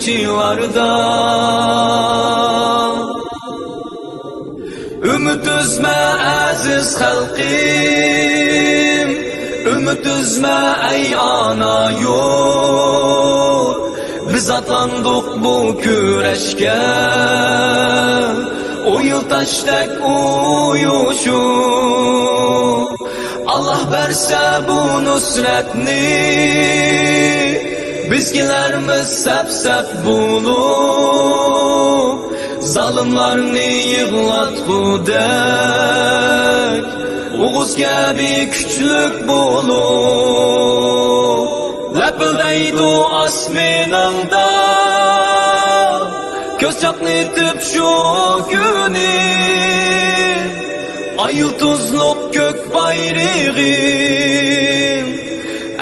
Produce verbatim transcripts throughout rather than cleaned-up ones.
يىللاردا. ئۈمىد ئۈزمە ئەزىز خەلقىم، ئۈمىد ئۈزمە ئەي ئانا يۇرت. بىز ئاتلاندۇق بۇ كۈرەشكە، ئويۇل تاشتەك ئۇيۇشۇپ. ئاللاھ بەرسە بۇ نۇسرەتنى، بىز كېلەرمىز سەپ-سەپ بولۇپ. زالىملارنى يىغلاتقۇدەك، ئوغۇز كەبى كۈچلۈك بولۇپ. لەپىلدەيدۇ ئاسمىنىڭدا، كۆز چاقنىتىپ شۇ كۈنى. ئاي يۇلتۇزلۇق كۆك بايرىغىم،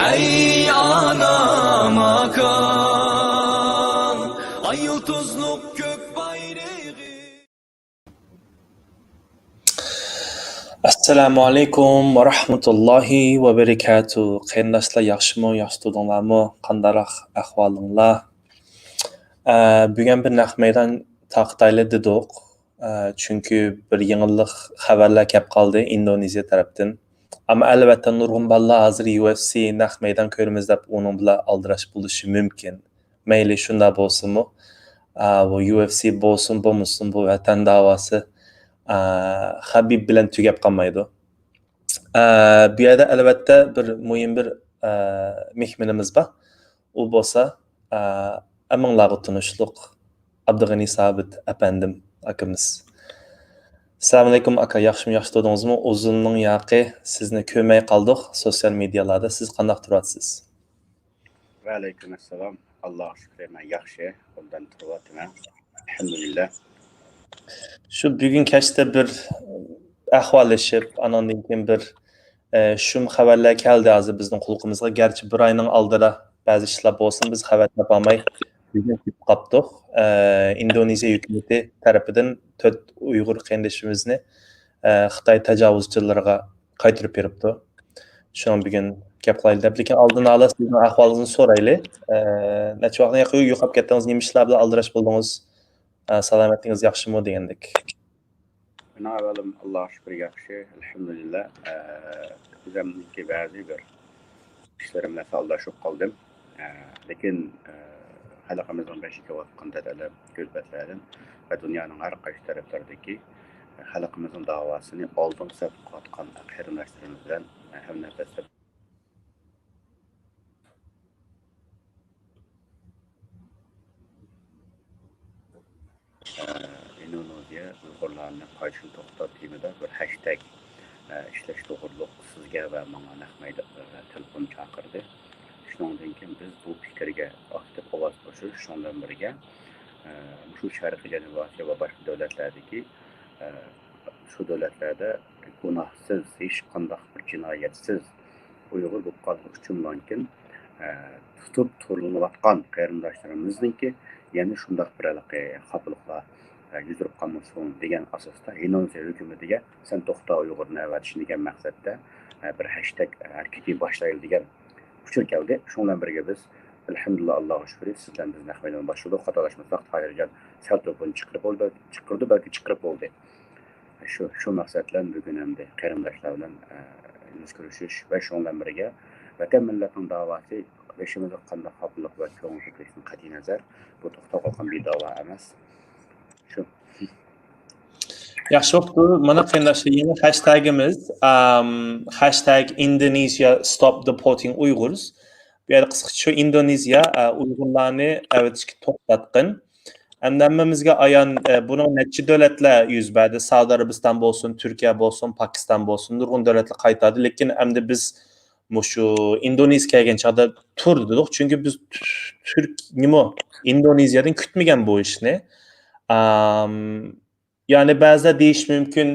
ئەي ئانا ماكان. ئاي يۇلتۇزلۇق كۆك بايرىغىم. ئەسسالامۇ ئەلەيكۇم ۋە رەھمەتۇللاھى ۋە بەرىكاتۇھ. قېرىنداشلار، ياخشىمۇ؟ ياخشى تۇردۇڭلارمۇ؟ قانداقراق ئەھۋالىڭلار؟ ئە، بۈگۈن بىر نەق مەيدان تارقىتايلى دېدۇق. ئە، چۈنكى بىر يېڭىلىق خەۋەرلەر كەپ قالدى ئىندونېزىيە تەرەپتىن. ئەمما ئەلۋەتتە نۇرغۇن بالىلار ھازىر يۇ ئېف سى نەق مەيدان كۆرىمىز دەپ ئۇنىڭ بىلەن ئالدىراش بولۇشى مۇمكىن. مەيلى شۇنداق بولسىمۇ، ئا، بۇ يۇ ئېف سى بولسۇن بولمىسۇن، بۇ ۋەتەن داۋاسى، ئا، خەبىب بىلەن تۈگەپ قالمايدۇ. ئا، بۇ يەردە ئەلۋەتتە بىر مۇھىم بىر، ئا، مېھمىنىمىز بار. ئۇ بولسا، ئا، ھەممىڭلارغا تونۇشلۇق ئابدۇغېنى سابىت ئەپەندىم ئاكىمىز. ئەسسالامۇئەلەيكۇم ئاكا، ياخشىمۇ؟ ياخشى تۇردىڭىزمۇ؟ ئۇزۇننىڭ ياقى سىزنى كۆرمەي قالدۇق سوسىيال مېدىيالاردا. سىز قانداق تۇرۇۋاتىسىز؟ ۋەئەلەيكۇم ئەسسالام. ئاللاغا شۈكرى، مەن ياخشى. ئوبدان تۇرۇۋاتىمەن. ئەلھەمدۇلىللا. شۇ بۈگۈن كەچتە بىر ئەھۋاللىشىپ، ئاناندىن كېيىن بىر، ئە، شۇم خەۋەرلەر كەلدى ھازىر بىزنىڭ قۇلىقىمىزغا. گەرچە بىر ئاينىڭ ئالدىدا بەزى ئىشلار بولسىمۇ، بىز خەۋەر تاپالماي بۈگۈن كېلىپ قاپتۇق. ئە، ئىندونېزىيە ھۆكۈمىتى تەرىپىدىن تۆت ئۇيغۇر قېرىندىشىمىزنى، ئە، خىتاي تاجاۋۇزچىلىرىغا قايتۇرۇپ بېرىپتۇ. شۇڭا بۈگۈن گەپ قىلايلى دەپ، لېكىن ئالدىن ئالا سىزنىڭ ئەھۋالىڭىزنى سورايلى. ئە، نەچچە ۋاقىتتىن ياقى يوقاپ كەتتىڭىز، نېمە ئىشلار بىلەن ئالدىراش بولدىڭىز؟ ئە، سالامەتلىكىڭىز ياخشىمۇ دېگەندەك. مېنىڭ ئەھۋالىم ئاللاغا شۈكۈر ياخشى، ئەلھەمدۇلىللا. ئە، ئۆزۈمنىڭكى بەزى بىر ئىشلىرىم بىلەن ئالدىراش بولۇپ قالدىم. ئە، لېكىن، ئە، خەلقىمىزنىڭ بېشىغا كېلىۋاتقان تەتەلەر، كۈلپەتلەردىن ۋە دۇنيانىڭ ھەر قايسى تەرەپلىرىدىكى خەلقىمىزنىڭ داۋاسىنى ئالدىنقى سەپتە قىلىۋاتقان قېرىنداشلىرىمىز بىلەن ھەمنەپەس ئىندونېزىيە ئۇيغۇرلارنى قايتىشىنى توختات تېمىدا بىر ھەشتەگ ئىشلەش توغرۇلۇق سىزگە ۋە ماڭا نەق مەيدان تېلېفون چاقىردى. شۇنىڭدىن كېيىن بىز بۇ پىكىرگە ئاكتىپ ئاۋاز قوشۇش، شۇنىڭ بىلەن بىرگە، مۇشۇ شەرقىي جەنۇبىي ئاسىيا ۋە باشقا دۆلەتلەردىكى شۇ دۆلەتلەردە گۇناھسىز، ھېچقانداق بىر جىنايەتسىز ئۇيغۇر بولۇپ قالغان ئۈچۈنلانكىن، ئە، تۇتۇپ تۇرۇلۇۋاتقان قېرىنداشلىرىمىزنىڭكى يەنە شۇنداق بىر ھېلىقى خاپىلىقلار، ئە، يۈز بېرىپ قالمىسۇن دېگەن ئاساستا ھىندونېزىيە ھۆكۈمىتىگە «سەن توختا، ئۇيغۇرنى ئەۋەتىشىن» دېگەن مەقسەتتە، ئە، بىر ھەشتەگ ھەرىكىتى باشلايلى دېگەن ئۇچۇر كەلدى. شۇنىڭ بىلەن بىرگە بىز، ئەلھەمدۇلىللا، ئاللاغا شۈكرى، سىز بىلەن بىز نەق مەيدان باشلىدۇق. خاتالاشمىساق، تاھىرجان سەل تېلېفون چىقىرىپ بولدى، چىقىردى، بەلكى چىقىرىپ بولدى. شۇ، شۇ مەقسەت بىلەن بۈگۈن ئەمدى قېرىنداشلار بىلەن، ئە، يۈز كۆرۈشۈش ۋە شۇنىڭ بىلەن بىرگە ۋەتەن مىللەتنىڭ داۋاسى بېشىمىزغا قانداق خاپىلىق ۋە كۆڭۈل كۆتۈرۈشتىن قەتئىينەزەر، بۇ توختاپ قالغان بىر داۋا ئەمەس. شۇ. ياخشى بوپتۇ. مانا قېرىنداشلار، يەنە ھەشتەگىمىز، ئام، ھەشتەگ ئىندونېزىيە ستوپ دېپورتىنگ ئۇيغۇرز. بۇ يەردە قىسقىچە شۇ ئىندونېزىيە، ئە، ئۇيغۇرلارنى ئەۋېتىشكە توختاتقىن. ئەمدى ھەممىمىزگە ئايان، ئە، بۇنىڭ نەچچە دۆلەتلەر يۈز بەردى. سەئۇدى ئەرەبىستان بولسۇن، تۈركىيە بولسۇن، پاكىستان بولسۇن، نۇرغۇن دۆلەتلەر قايتاردى. لېكىن ئەمدى بىز مۇشۇ ئىندونېزىيە كەلگەن چاغدا تۇر دېدۇق. چۈنكى بىز تۈ-، تۈرك، نېمە، ئىندونېزىيەدىن كۈتمىگەن بۇ ئىشنى. ئام، يەنى بەزىلەر دېيىشى مۇمكىن،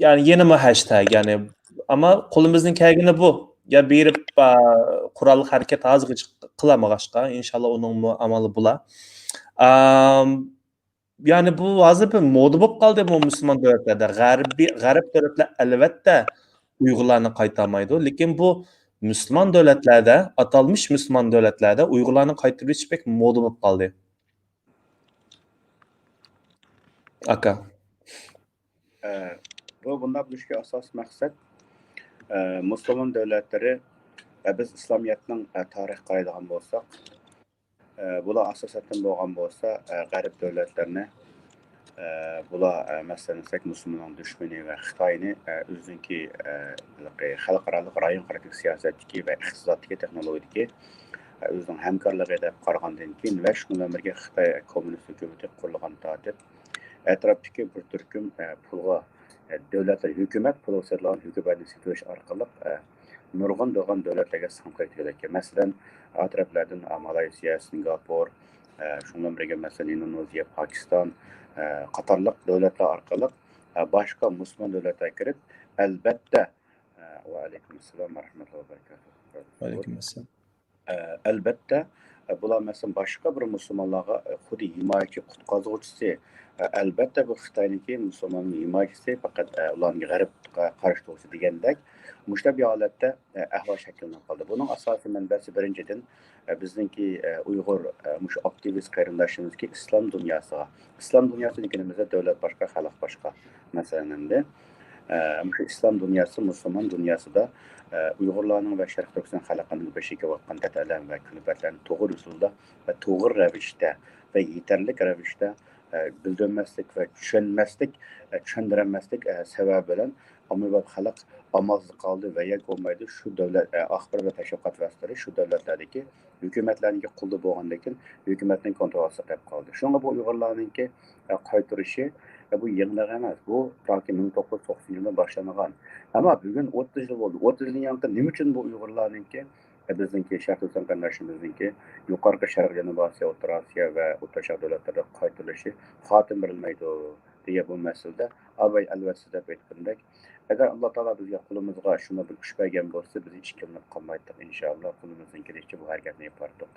يەنى يەنىمۇ ھەشتەگ، يەنى، ئەمما قولىمىزدىن كەلگىنى بۇ. يا بېرىپ، ئا، قوراللىق ھەرىكەت ھازىرغىچە قىلالمىغاچقا، ئىنشاللا ئۇنىڭمۇ ئامالى بولا. ئام، يەنى بۇ ھازىر بىر مودا بولۇپ قالدى بۇ مۇسۇلمان دۆلەتلەردە. غەربىي، غەرب دۆلەتلەر ئەلۋەتتە ئۇيغۇرلارنى قايتارمايدۇ، لېكىن بۇ مۇسۇلمان دۆلەتلەردە، ئاتالمىش مۇسۇلمان دۆلەتلەردە ئۇيغۇرلارنى قايتۇرۇۋېتىش بەك مودا بولۇپ قالدى. ئاكا. ئە، بۇ بۇنداق بولۇشىدىكى ئاساسىي مەقسەت، ئە، مۇسۇلمان دۆلەتلىرى، ئە، بىز ئىسلامىيەتنىڭ، ئە، تارىخىغا قارايدىغان بولساق، ئە، بۇلار ئاساسەن بولغان بولسا، ئە، غەرب دۆلەتلىرىنى، ئە، بۇلار، ئە، مەسىلەن، دېسەك، مۇسۇلماننىڭ دۈشمىنى ۋە خىتاينى، ئە، ئۆزىنىڭكى، ئە، ھېلىقى خەلقئارالىق، رايون قارىتىدىكى سىياسەتتىكى ۋە ئىقتىسادتىكى، تېخنولوگىيەدىكى، ئە، ئۆزىنىڭ ھەمكارلىقى دەپ قارىغاندىن كېيىن ۋە شۇنىڭ بىلەن بىرگە خىتاي كوممۇنىست ھۆكۈمىتى قۇرۇلغان تارتىپ، ئەتراپتىكى بىر تۈركۈم، ئە، پۇلغا، ئە، دۆلەتلەر، ھۆكۈمەت پۇلغا سېتىلغان ھۆكۈمەتنى سېتىۋېلىش ئارقىلىق، ئە، نۇرغۇن، نۇرغۇن دۆلەتلەرگە سىڭىپ كەتكۈدەك. مەسىلەن، ئەتراپلاردىن، ئە، مالايسىيا، سىنگاپور، ئە، شۇنىڭ بىلەن بىرگە، مەسىلەن، ئىندونېزىيە، پاكىستان، ئە، قاتارلىق دۆلەتلەر ئارقىلىق، ئە، باشقا مۇسۇلمان دۆلەتلەرگە كىرىپ، ئەلبەتتە، ئە، ۋەئەلەيكۇم ئەسسالام ۋە رەھمەتۇللاھى ۋە بەرىكاتۇھ. ۋەئەلەيكۇم ئەسسالام. ئە، ئەلبەتتە، ئە، بۇلار، مەسىلەن، باشقا بىر مۇسۇلمانلارغا، ئە، خۇددى ھىمايىچى، قۇتقۇزغۇچىسى، ئە، ئەلبەتتە، بۇ خىتاينىڭكى مۇسۇلماننىڭ ھىمايىچىسى، پەقەت، ئە، ئۇلارنىڭ غەربقە قارشى تۇرغۇچى دېگەندەك، مۇشۇنداق بىر ھالەتتە، ئە، ئەھۋال شەكىللىنىپ قالدى. بۇنىڭ ئاساسىي مەنبەسى، بىرىنچىدىن، ئە، بىزنىڭكى، ئە، ئۇيغۇر، ئە، مۇشۇ ئاكتىۋىست قېرىنداشلىرىمىزكى ئىسلام دۇنياسىغا، ئىسلام دۇنياسى دېگىنىمىزدە دۆلەت باشقا، خەلق باشقا، مەسىلەن، ئەمدى، ئە، مۇشۇ ئىسلام دۇنياسى، مۇسۇلمان دۇنياسىدا، ئە، ئۇيغۇرلارنىڭ ۋە شەرقىي تۈركىستان خەلقىنىڭ بېشىغا كېلىۋاتقان تەتەلەر ۋە كۈلپەتلەرنى توغرا ئۇسۇلدا ۋە توغرا رەۋىشتە ۋە يېتەرلىك رەۋىشتە، ئە، بىلدۈرمەسلىك ۋە چۈشەنمەسلىك، ئە، چۈشەندۈرەلمەسلىك، ئە، سەۋەبى بىلەن ئاممىباب خەلق ئامالسىز قالدى ۋە يەنە بولمايدۇ. شۇ دۆلەت، ئە، ئاخبارات ۋە تەشۋىقات ۋاسىتىلىرى شۇ دۆلەتلەردىكى ھۆكۈمەتلەرنىڭكى قولىدا بولغاندىن كېيىن، ھۆكۈمەتنىڭ كونترولى ئاستىغا كىرىپ قالدى. شۇڭا بۇ ئۇيغۇرلارنىڭكى، ئە، قايتۇرۇشى، ئە، بۇ يېڭىلىق ئەمەس. بۇ تاكى مىڭ توققۇز يۈز توقسان يىلىدىن باشلانغان. ئەمما بۈگۈن ئوتتۇز يىل بولدى. ئوتتۇز يىلدىن يانقى نېمە ئۈچۈن بۇ ئۇيغۇرلارنىڭكى، ئە، بىزنىڭكى شەرقىي تۈركىستان قېرىنداشلىرىمىزنىڭكى يۇقىرىقى شەرقىي جەنۇبىي ئاسىيا، ئوتتۇرا ئاسىيا ۋە ئوتتۇرا شەرق دۆلەتلىرىدە قايتۇرۇلۇشى خاتىمە بېرىلمەيدۇ دېگەن بۇ مەسىلىدە، ئاۋاي، ئەلۋەتسىز دەپ ئېيتقىنىدەك، ئەگەر ئاللا تائالا بىزگە قولىمىزغا شۇنداق بىر كۈچ بەرگەن بولسا، بىز ئىككىلىنىپ قالمايتتۇق، ئىنشائاللا، قولىمىزدىن كېلىشىچە بۇ ھەرىكەتنى ئېلىپ باردۇق.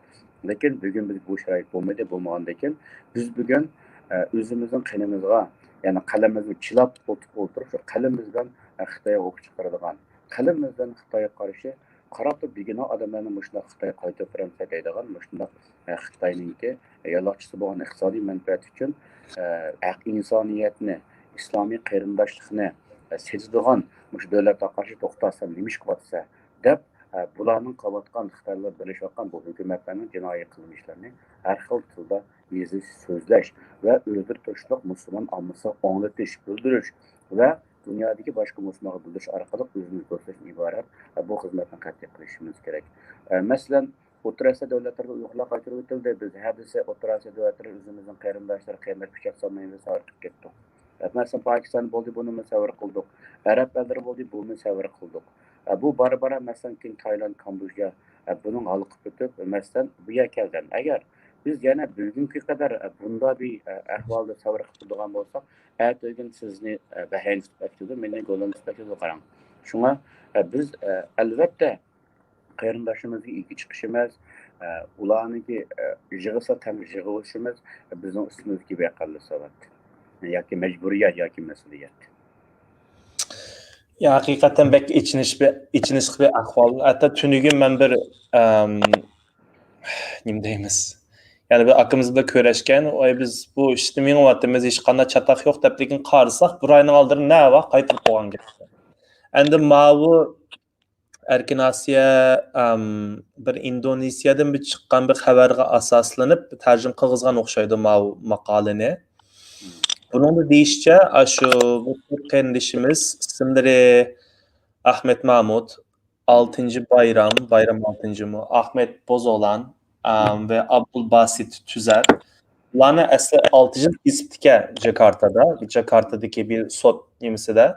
لېكىن بۈگۈن بىز بۇ شارائىت بولمىدى، بولمىغاندىن كېيىن بىز بۈگۈن، ئە، ئۆزىمىزنىڭ قېنىمىزغا، يەنى قەلىمىمىزگە چىلاپ ئوتۇپ ئولتۇرۇپ، شۇ قەلىمىمىز بىلەن، ئە، خىتايغا ئوق چىقىرىدىغان، قەلىمىمىز بىلەن خىتايغا قارشى قاراپ تۇرۇپ بىگىنە ئادەملەرنى مۇشۇنداق خىتايغا قايتۇرۇپ بېرەمسەن دەيدىغان مۇشۇنداق، ئە، خىتاينىڭكى يالاقچىسى بولغان ئىقتىسادىي مەنپەئەت ئۈچۈن، ئە، ھەق ئىنسانىيەتنى، ئىسلامىي قېرىنداشلىقنى، ئە، سېتىدىغان مۇشۇ دۆلەتلەرگە قارشى توختاسەن، نېمە ئىش قىلىۋاتىسەن دەپ، ئە، بۇلارنىڭ قىلىۋاتقان، خىتاي بىلەن بىرلىشىۋاتقان بۇ ھۆكۈمەتلەرنىڭ جىنايى قىلمىشلىرىنى ھەر خىل تىلدا يېزىش، سۆزلەش ۋە ئۆزلىرى تۇرۇشلۇق مۇسۇلمان ئاممىسىغا ئاڭلىتىش، بىلدۈرۈش ۋە دۇنيادىكى باشقا مۇسۇلمانغا بىلدۈرۈش ئارقىلىق ئۆزىمىز دوستلاشتىن ئىبارەت، ئە، بۇ خىزمەتنى قەتئىي قىلىشىمىز كېرەك. ئە، مەسىلەن، ئوتتۇرا ئاسىيا دۆلەتلىرىگە ئۇيغۇرلار قايتۇرۇپ ئېتىلدى. بىز ھە دېسە، ئوتتۇرا ئاسىيا دۆلەتلىرى ئۆزىمىزنىڭ قېرىنداشلىرى، قېرىنداش پىچاق سالمايمىز، سەۋر قىلىپ كەتتۇق. ئە، مەسىلەن، پاكىستان بولدى، بۇنىمۇ سەۋر قىلدۇق. ئەرەب ئەللىرى بولدى، بۇمۇ سەۋر قىلدۇق. ئە، بۇ بارا-بارا، مەسىلەن، كېيىن تايلاند، كامبودژا، ئە، بۇنىڭ ھالقىپ ئۆتۈپ، مەسىلەن، بۇ يەرگە كەلگەن. ئەگەر بىز يەنە بۈگۈنكى قەدەر، ئە، بۇنداق بىر، ئە، ئەھۋالدا سەۋر قىلىپ تۇرىدىغان بولساق، ئەتىگۈن سىزنى، ئە، بەھرەيىن تۇتۇپ ئەكېتىدۇ، مېنى گوللاندىيە تۇتۇپ ئەكېتىدۇ، قاراڭ. شۇڭا، ئە، بىز، ئە، ئەلۋەتتە، قېرىنداشلىرىمىزغا ئىگە چىقىشىمىز، ئە، ئۇلارنىڭكى، ئە، يىغىسا تەڭ يىغىۋېلىشىمىز بىزنىڭ ئۈستىمىزدىكى بىر ئەقەللىق ساۋات ياكى مەجبۇرىيەت ياكى مەسئۇلىيەت. يا، ھەقىقەتەن بەك ئېچىنىش بىر، ئېچىنىشلىق بىر ئەھۋال. ھەتتا تۈنۈگۈن مەن بىر، ئەم، نېمە دەيمىز؟ يەنە بىر ئاكىمىز بىلەن كۆرۈشكەن، ۋاي، بىز بۇ ئىشتا مېڭىۋاتىمىز، ھېچقانداق چاتاق يوق دەپ، لېكىن قارىساق، بىر ئاينىڭ ئالدىدا نەۋاق قايتۇرۇپ قويغان گەپ. ئەمدى ماۋۇ ئەركىن ئاسىيا، ئەم، بىر ئىندونېزىيەدىن بىر چىققان بىر خەۋەرگە ئاساسلىنىپ تەرجىمە قىلغۇزغان ئوخشايدۇ ماۋۇ ماقالىنى. بۇنىڭدا دېيىشىچە، ئاشۇ بۇ تۈرك قېرىندىشىمىز ئىسىملىرى ئەخمەت مەمۇت، ئالتىنچى بايرام، بايرام ئالتىنچىمۇ، ئەخمەت بوزوغلان، ئەم، ۋە ئابدۇلباسىت تۈزەر. بۇلارنى ئەسلى ئالتە يىل كېسىپتىكەن جاكارتادا، جاكارتادىكى بىر سوت نېمىسىدە.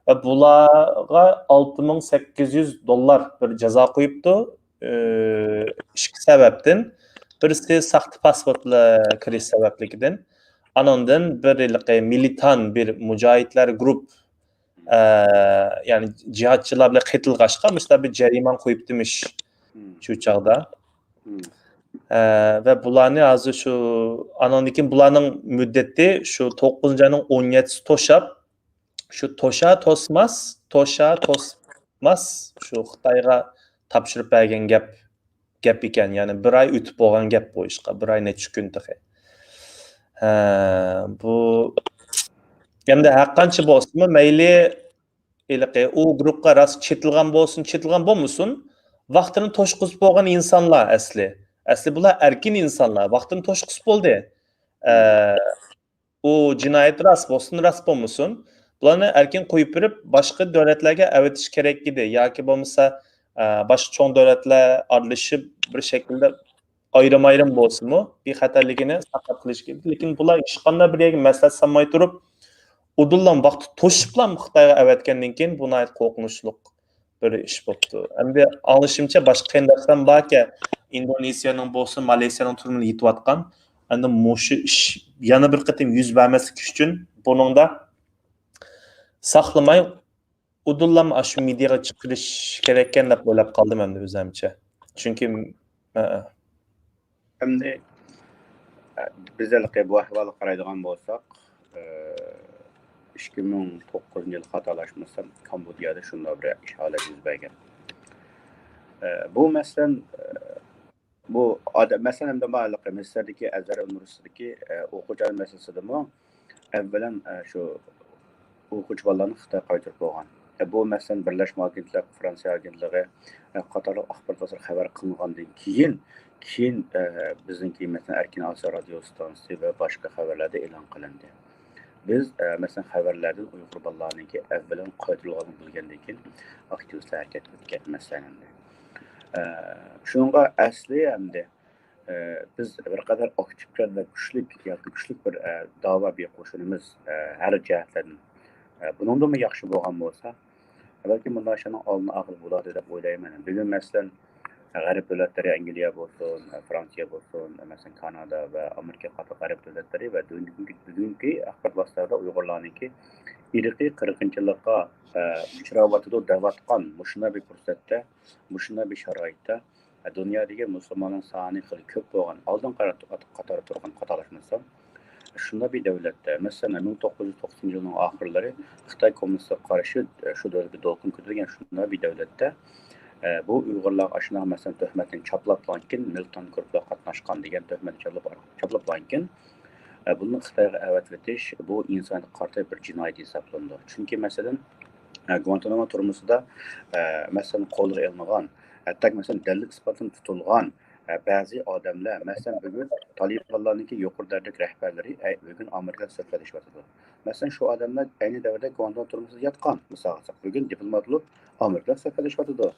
ۋە بۇلارغا ئالتە مىڭ سەككىز يۈز دوللار بىر جازا قويۇپتۇ. ئى، ئىككى سەۋەبتىن. بىرسى ساختا پاسپورت بىلەن كىرىش سەۋەبلىكىدىن. ئانىڭدىن بىر ھېلىقى مىلىتان بىر مۇجاھىدلار گۇرۇپ، ئە، يەنى جىھادچىلار بىلەن قېتىلغاچقا، مۇشۇنداق بىر جەرىمانە قويۇپتىمىش شۇ چاغدا. ئە، ۋە بۇلارنى ھازىر شۇ، ئانىڭدىن كېيىن بۇلارنىڭ مۇددىتى شۇ توققۇزىنچى ئاينىڭ ئون يەتتىسى توشاپ، شۇ توشا توسماس، توشا توسماس شۇ خىتايغا تاپشۇرۇپ بەرگەن گەپ، گەپ ئىكەن. يەنى بىر ئاي ئۆتۈپ بولغان گەپ بۇ ئىشقا، بىر ئاي نەچچە كۈن تېخى. ھە، بۇ ئەمدى ھەر قانچە بولسىمۇ، مەيلى ھېلىقى ئۇ گۇرۇپقا راست چېتىلغان بولسۇن، چېتىلغان بولمىسۇن، ۋاقتىنى توشقۇزۇپ بولغان ئىنسانلار ئەسلى. ئەسلى بۇلار ئەركىن ئىنسانلار، ۋاقتىنى توشقۇزۇپ بولدى. ئە، ئۇ جىنايەت راست بولسۇن، راست بولمىسۇن، بۇلارنى ئەركىن قويۇپ بېرىپ، باشقا دۆلەتلەرگە ئەۋېتىش كېرەك ئىدى. ياكى بولمىسا، ئە، باشقا چوڭ دۆلەتلەر ئارىلىشىپ، بىر شەكىلدە ئايرىم-ئايرىم بولسىمۇ، بىخەتەرلىكىنى ساقلاپ قېلىش كېرەك. لېكىن بۇلار ھېچقانداق بىر يەرگە مەسلىھەت سالماي تۇرۇپ، ئۇدۇللا ۋاقتى توشۇپلا خىتايغا ئەۋەتكەندىن كېيىن، بۇ ناھايىتى قورقۇنچلۇق بىر ئىش بوپتۇ. ئەمدى ئاڭلىشىمچە، باشقا قېرىنداشلارمۇ باركەن، ئىندونېزىيەنىڭ بولسۇن، مالايسىيەنىڭ تۈرمىلىرى يېتىۋاتقان. ئەمدى مۇشۇ ئىش يەنە بىر قېتىم يۈز بەرمەسلىكى ئۈچۈن، بۇنىڭدا ساقلىماي، ئۇدۇللام ئاشۇ مېدىياغا چىقىرىش كېرەككەن دەپ ئويلاپ قالدىم ئەمدى ئۆزۈمچە. چۈنكى، ئە، ئە. ئەمدى، ئە، بىز ھېلىقى بۇ ئەھۋالغا قارايدىغان بولساق، ئە، ئىككى مىڭ توققۇزىنچى يىل خاتالاشمىسام، كامبودژادا شۇنداق بىر ئىش ھالەت يۈز بەرگەن. ئە، بۇ مەسىلەن، ئە، بۇ ئادەم، مەسىلەن، ئەمدى مانا ھېلىقى مىسىردىكى ئەزھەر ئۇنىۋېرسىتېتىدىكى، ئە، ئوقۇغۇچى ئايال مەسىلىسىدىمۇ، ئەۋۋەلەن، ئە، شۇ ئوقۇغۇچى بالىلارنى خىتايغا قايتۇرۇپ بولغان. ئە، بۇ، مەسىلەن، بىرلەشمە ئاگېنتلىق، فرانسىيە ئاگېنتلىقى، ئە، قاتارلىق ئاخبارات ۋاسىتىلىرى خەۋەر قىلىنغاندىن كېيىن، كېيىن، ئە، بىزنىڭكى، مەسىلەن، ئەركىن ئاسىيا رادىيو ئىستانسىسى ۋە باشقا خەۋەرلەردە ئېلان قىلىندى. بىز، ئە، مەسىلەن، خەۋەرلەردىن ئۇيغۇر بالىلارنىڭكى ئەۋۋەلەن قايتۇرۇلغانلىقىنى بىلگەندىن كېيىن، ئاكتىۋىستلار ھەرىكەتكە ئۆتكەن، مەسىلەن، ئەمدى. ئە، شۇنىڭغا ئەسلى ئەمدى، ئە، بىز بىر قەدەر ئاكتىپكەن ۋە كۈچلۈك ياكى كۈچلۈك بىر، ئە، داۋا بىر قوشۇنىمىز، ئە، ھەر جەھەتلەردىن، ئە، بۇنىڭدىنمۇ ياخشى بولغان بولسا، بەلكى مۇنداق ئىشلارنىڭ ئالدىنى ئالغىلى بولاتتى دەپ ئويلايمەن. بۈگۈن، مەسىلەن، غەرب دۆلەتلىرى، ئەنگلىيە بولسۇن، فرانسىيە بولسۇن، مەسىلەن، كانادا ۋە ئامېرىكا قاتارلىق غەرب دۆلەتلىرى ۋە بۈگۈنكى، بۈگۈنكى ئاخبارات ۋاسىتىلىرىدا ئۇيغۇرلارنىڭكى ئىرقىي قىرغىنچىلىققا، ئە، ئۇچراۋاتىدۇ دەۋاتقان مۇشۇنداق بىر پۇرسەتتە، مۇشۇنداق بىر شارائىتتا، ئە، دۇنيادىكى مۇسۇلماننىڭ سانى خېلى كۆپ بولغان، ئالدىنقى قاتاردا تۇرغان، خاتالاشمىسام، شۇنداق بىر دۆلەتتە، مەسىلەن، مىڭ توققۇز يۈز توقسىنىنچى يىلنىڭ ئاخىرلىرى خىتاي كوممۇنىستىغا قارشى، ئە، شۇ دۆلەتكە دولقۇن كۆتۈرگەن شۇنداق بىر دۆلەتتە، ئە، بۇ ئۇيغۇرلارغا ئاشۇنداق، مەسىلەن، تۆھمەتنى چاپلاپلانكىن، مىلىتانت گۇرۇپپىلارغا قاتناشقان دېگەن تۆھمەتنى چاپلاپ، چاپلاپلانكىن، ئە، بۇنى خىتايغا ئەۋەتىۋېتىش، بۇ ئىنسانىيەتكە قارىتا بىر جىنايەت ھېسابلىنىدۇ. چۈنكى، مەسىلەن، ئە، گۇانتانامو تۈرمىسىدە، ئە، مەسىلەن، قولغا ئېلىنغان، ھەتتا، مەسىلەن، دەلىل ئىسپاتلىنىپ تۇتۇلغان، ئە، بەزى ئادەملەر، مەسىلەن، بۈگۈن تالىبانلارنىڭكى يۇقىرى دەرىجىلىك رەھبەرلىرى، ئە، بۈگۈن ئامېرىكىدا سۆھبەتلىشىۋاتىدۇ. مەسىلەن، شۇ ئادەملەر ئەينى دەۋردە گۇانتانامو تۈرمىسىدە ياتقان، مىسالغا ئالساق، بۈگۈن دىپلومات بولۇپ ئامېرىكىدا سۆھبەتلىشىۋاتىدۇ.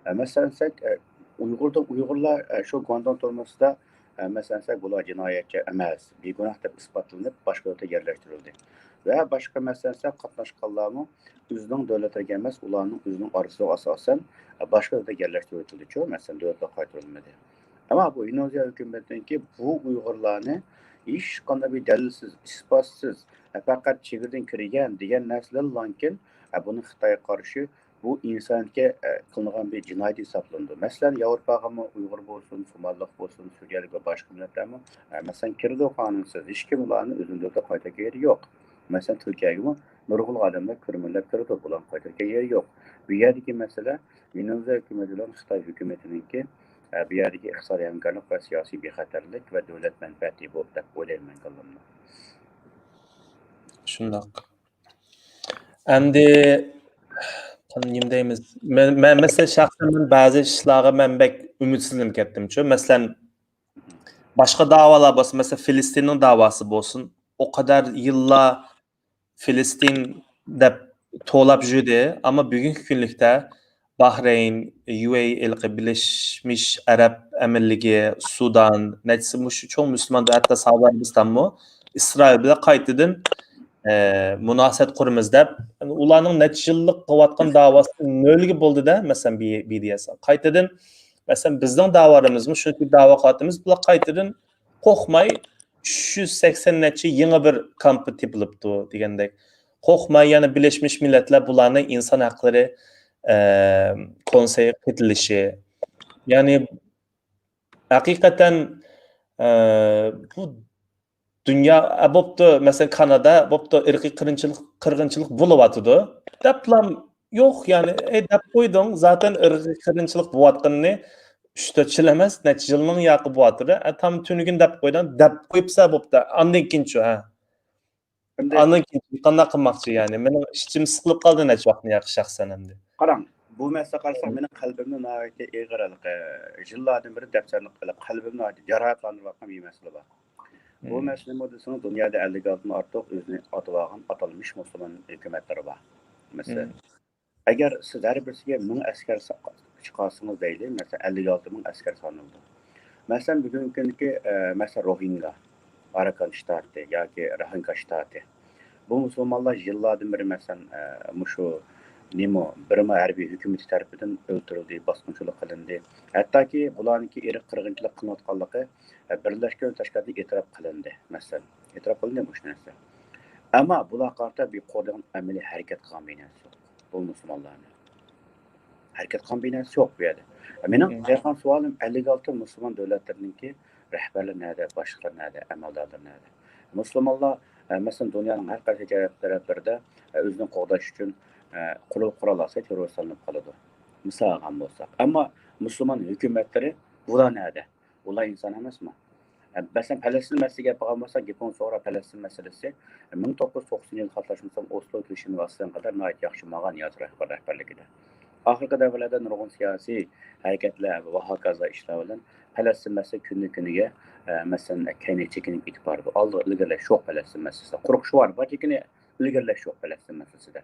ئە، مەسىلەن، دېسەك، ئە، ئۇيغۇردىن، ئۇيغۇرلار، ئە، شۇ گۇانداڭ تۈرمىسىدە، ئە، مەسىلەن، دېسەك، بۇلار جىنايەتچى ئەمەس، بىگۇناھ دەپ ئىسپاتلىنىپ، باشقا يۇرتقا يەرلەشتۈرۈلدى. ۋە باشقا، مەسىلەن، دېسەك، قاتناشقانلارمۇ ئۆزىنىڭ دۆلەتلىرىگە ئەمەس، ئۇلارنىڭ ئۆزىنىڭ ئارزۇسىغا ئاساسەن، ئە، باشقا يۇرتقا يەرلەشتۈرۈۋېتىلدىچۇ، مەسىلەن، دۆلەتلەرگە قايتۇرۇلمىدى. ئەمما بۇ ئىندونېزىيە ھۆكۈمىتىنىڭكى بۇ ئۇيغۇرلارنى ھېچقانداق بىر دەلىلسىز، ئىسپاتسىز، ئە، پەقەت چېگرىدىن كىرگەن دېگەن نەرسىلەرلەنكىن، ئە، بۇنى خىتايغا قارشى بۇ ئىنسانىيەتكە، ئە، قىلىنغان بىر جىنايەت ھېسابلىنىدۇ. مەسىلەن، ياۋروپاغىمۇ ئۇيغۇر بولسۇن، سومالىلىق بولسۇن، سۈرىيەلىك ۋە باشقا مىللەتلەرمۇ، ئە، مەسىلەن، كىرىدۇ قانۇنسىز. ھېچكىم ئۇلارنى ئۆزىنىڭ دۆلىتىگە قايتۇرغان يېرى يوق. مەسىلەن، تۈركىيەگىمۇ نۇرغۇنلىغان ئادەملەر كۆرۈنمىلەپ كىرىدۇ، بۇلارنى قايتۇرغان يېرى يوق. بۇ يەردىكى مەسىلە ئىندونېزىيە ھۆكۈمىتى بىلەن خىتاي ھۆكۈمىتىنىڭكى، ئە، بۇ يەردىكى ئىقتىسادىي ھەمكارلىق ۋە سىياسىي بىخەتەرلىك ۋە دۆلەت مەنپەئەتى بۇ دەپ ئويلايمەن مەن كاللامدا. شۇنداق. ئەمدى نېمە دەيمىز؟ مەن، مەن، مەسىلەن، شەخسەن مەن بەزى ئىشلارغا مەن بەك ئۈمىدسىزلىنىپ كەتتىمچۇ. مەسىلەن، باشقا داۋالار بولسا، مەسىلەن، فىلىستىننىڭ داۋاسى بولسۇن، ئۇ قەدەر يىللار فىلىستىن دەپ توۋلاپ يۈردى. ئەمما بۈگۈنكى كۈنلۈكتە باھرەين، يۇ ئەي ئى، ھېلىقى بىرلەشمىش ئەرەب ئەمىرلىكى، سۇدان، نەچچىسى مۇشۇ چوڭ مۇسۇلمان، ھەتتا سەئۇدى ئەرەبىستانمۇ ئىسرائىل بىلەن قايتىدىن، ئە، مۇناسىۋەت قۇرىمىز دەپ، ئۇلارنىڭ نەچچە يىللىق قىلىۋاتقان داۋاسى نۆلگە بولدى-دە، مەسىلەن، بى-، بى دى ئېس. قايتىدىن، مەسىلەن، بىزنىڭ داۋالىرىمىزمۇ شۇنچە داۋا قىلىۋاتىمىز، بۇلار قايتىدىن قورقماي، ئۈچ يۈز سەكسەن نەچچە يېڭى بىر كامپ تېپىلىپتۇ دېگەندەك. قورقماي، يەنە بىرلەشمىش مىللەتلەر بۇلارنى ئىنسان ھەقلىرى، ئە، كونسېيىغا قېتىلىشى. يەنى، ھەقىقەتەن، ئە، بۇ دۇنيا، ئە، بوپتۇ، مەسىلەن، كانادا، بوپتۇ، ئىرقىي قىرغىنچىلىق، قىرغىنچىلىق بولۇۋاتىدۇ دەپلا يوق، يەنى، ئەي، دەپ قويدۇڭ، زاتەن ئىرقىي قىرغىنچىلىق بولۇۋاتقىنىنى ئۈچ تۆت يىل ئەمەس، نەچچە يىلنىڭ ياقى بولۇۋاتىدۇ. ئە، تام تۈنۈگۈن دەپ قويدۇڭ، دەپ قويۇپسا بوپتۇ. ئاندىن كېيىنچۇ، ھە؟ ئەمدى ئاندىن كېيىن قانداق قىلماقچى؟ يەنى مېنىڭ ئىچىم سىقىلىپ قالدى نەچچە ۋاقىتتىن ياقى شەخسەن ئەمدى. قاراڭ، بۇ مەسىلە قارىساق، مېنىڭ قەلبىمنى ناھايىتى ئېغىر ھېلىقى يىللاردىن بېرى دەپسەندە قىلىپ، قەلبىمنى ناھايىتى جاراھەتلەندۈرۈۋاتقان بىر مەسىلە بار. بۇ مم. مەسىلە نېمە دېسىڭىز، دۇنيادا ئەللىك ئالتىدىن ئارتۇق ئۆزىنى ئاتىۋالغان ئاتالمىش مۇسۇلمان ھۆكۈمەتلىرى بار. مەسىلەن، مم. ئەگەر سىز ھەر بىرسىگە مىڭ ئەسكەر سا-، چىقارسىڭىز دەيلى، مەسىلەن، ئەللىك ئالتە مىڭ ئەسكەر سانىلىدۇ. مەسىلەن، بۈگۈنكى كۈندىكى، ئە، مەسىلەن، روھىنگا، ئاراكان شتاتى ياكى روھىنگا شتاتى. بۇ مۇسۇلمانلار يىللاردىن بېرى، مەسىلەن، ئە، مۇشۇ نېمە، بىرما ھەربىي ھۆكۈمىتى تەرىپىدىن ئۆلتۈرۈلدى، باسقۇنچىلىق قىلىندى. ھەتتاكى بۇلارنىڭكى ئىرق قىرغىنچىلىق قىلىنىۋاتقانلىقى، ئە، بىرلەشكەن تەشكىلاتتا ئېتىراپ قىلىندى، مەسىلەن. ئېتىراپ قىلىندى مۇشۇ نەرسە. ئەمما بۇلارغا قارىتا بىر قولدىن ئەمەلىي ھەرىكەت قىلغان بىر نەرسە يوق. بۇ مۇسۇلمانلارنى ھەرىكەت قىلغان بىر نەرسە يوق بۇ يەردە. مېنىڭ مم. قويغان سوئالىم، ئەللىك ئالتە مۇسۇلمان دۆلەتلىرىنىڭكى رەھبەرلىرى نەدە، باشلىقلار نەدە، ئەمەلدارلار نەدە؟ مۇسۇلمانلار، ئە، مەسىلەن، دۇنيانىڭ ھەر قايسى تەرەپ-، تەرەپلىرىدە، ئە، ئۆزىنى قوغداش ئۈچۈن، ئە، قورال، قورال ئالسا تېررورىست سانىلىپ قالىدۇ. مىسال ئالغان بولساق. ئەمما مۇسۇلمان ھۆكۈمەتلىرى بۇلار نەدە؟ ئۇلار ئىنسان ئەمەسمۇ؟ ئە، مەسىلەن، پەلەستىن مەسىلىسىگە گەپ قىلغان بولساق، گېپىڭىز توغرا، پەلەستىن مەسىلىسى مىڭ توققۇز يۈز توقسان يىلى خاتىرىلەشمىسام، ئوسلو كېلىشىمىگە ۋاسىتىلەنگەن قەدەر ناھايىتى ياخشى ماڭغان ياسىر ئارافات رەھبەرلىكىدە. ئاخىرقى دەۋرلەردە نۇرغۇن سىياسىي ھەرىكەتلەر ۋە ھاكازا ئىشلار بىلەن پەلەستىن مەسىلىسى كۈندىن كۈنگە، ئە، مەسىلەن، كەينىگە چېكىنىپ كېتىپ بارىدۇ. ئالدىغا ئىلگىرىلەش يوق پەلەستىن مەسىلىسىدە. قورقۇش بار، بار، لېكىن ئىلگىرىلەش يوق پەلەستىن مەسىلىسىدە.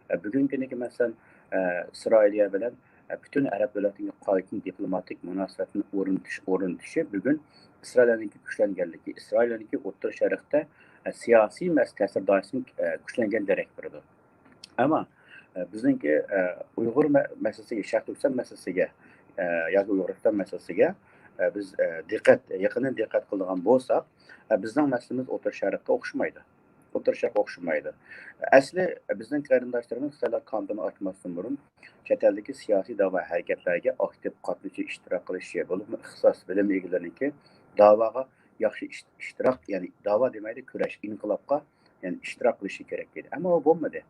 ئە، بۈگۈنكى كۈندىكى، مەسىلەن، ئە، ئىسرائىلىيە بىلەن، ئە، پۈتۈن ئەرەب دۆلەتلىرىگە قايتىدىن دىپلوماتىك مۇناسىۋەتنى ئورنىتىش، ئورنىتىشى بۈگۈن ئىسرائىلىيەنىڭكى كۈچلەنگەنلىكى، ئىسرائىلىيەنىڭكى ئوتتۇرا شەرقتە، ئە، سىياسىي مەس-، تەسىر دائىرىسىنىڭ، ئە، كۈچلەنگەن دېرەك بېرىدۇ. ئەمما، ئە، بىزنىڭكى، ئە، ئۇيغۇر مە-، مەسىلىسىگە، شەرقىي تۈركىستان مەسىلىسىگە، ئە، ياكى ئۇيغۇرىستان مەسىلىسىگە، ئە، بىز، ئە، دىققەت، يېقىندىن دىققەت قىلىدىغان بولساق، ئە، بىزنىڭ مەسىلىمىز ئوتتۇرا شەرققە ئوخشىمايدۇ. ئوتتۇرا شەرققە ئوخشىمايدۇ. ئەسلى بىزنىڭ قېرىنداشلىرىمىز خىتايلار كامپىنى ئاچماستىن بۇرۇن چەت ئەلدىكى سىياسىي داۋا ھەرىكەتلەرگە ئاكتىپ قاتنىشىش، ئىشتىراك قىلىشى، بولۇپمۇ ئىختىساس بىلىم ئىگىلىرىنىڭكى داۋاغا ياخشى ئىش-، ئىشتىراك، يەنى داۋا دېمەيلى، كۈرەش، ئىنقىلابقا، يەنى ئىشتىراك قىلىشى كېرەك ئىدى. ئەمما ئۇ بولمىدى.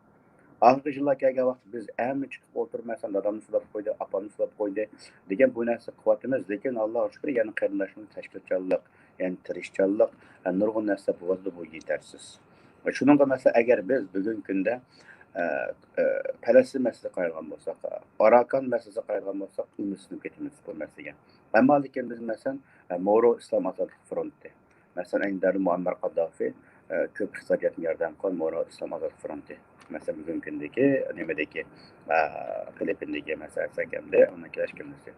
ئاخىرقى يىللار كەلگەن ۋاقىتتا بىز ھەممە چىقىپ ئولتۇرۇپ، مەسىلەن، دادامنى سولاپ قويدى، ئاپامنى سولاپ قويدى دېگەن بۇ نەرسە قىلىۋاتىمىز. لېكىن، ئاللاغا شۈكۈر، يەنە قېرىنداشلىرىمىز تەشكىلاتچانلىق، يەنى تىرىشچانلىق، ھە، نۇرغۇن نەرسە بولۇۋاتىدۇ، بۇ يېتەرسىز. شۇنىڭغا، مەسىلەن، ئەگەر بىز بۈگۈنكى كۈندە، ئە، ئە، پەلەستىن مەسىلىسىگە قارايدىغان بولساق، ئاراكان مەسىلىسىگە قارايدىغان بولساق، ئۈمىدسىزلىنىپ كېتىمىز بۇ مەسىلىگە. ئەمما لېكىن بىز، مەسىلەن، ئە، مورو ئىسلام ئازادلىق فرونتى، مەسىلەن، ئەينى دەۋردە مۇئەممەر قاددافى، ئە، كۆپ ئىقتىسادىيەتنى ياردەم قىلغان مورو ئىسلام ئازادلىق فرونتى. مەسىلەن، بۈگۈنكى كۈندىكى نېمىدىكى، ئە، فىلىپپىندىكى، مەسىلەن، ئەسەكەمدى، ئۇنىڭ كېلىش كىملىسى.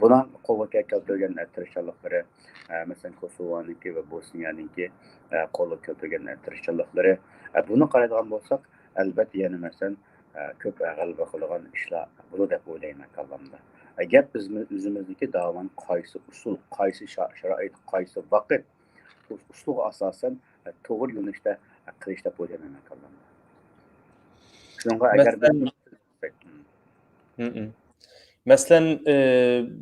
بۇنىڭ قولغا كەلتۈرگەن، ئە، تىرىشچانلىقلىرى، ئە، مەسىلەن، كوسوۋونىڭكى ۋە بوسنىيەنىڭكى، ئە، قولغا كەلتۈرگەن، ئە، تىرىشچانلىقلىرى. ئە، بۇنى قارايدىغان بولساق، ئەلۋەتتە، يەنە، مەسىلەن، ئە، كۆپ، ئە، غەلىبە قىلىدىغان ئىشلار بولىدۇ دەپ ئويلايمەن كاللامدا. ئە، گەپ بىز ئۆزىمىزنىڭكى داۋانى قايسى ئۇسۇل، قايسى شا-، شارائىت، قايسى ۋاقىت، ئۇ ئۇسۇلغا ئاساسەن، ئە، توغرا يۆنىلىشتە، ئە، قىلىش دەپ ئويلايمەن مەن كاللامدا. شۇنىڭغا ئەگەر بىز مەسىلەن، مم. مەسىلەن، ئى،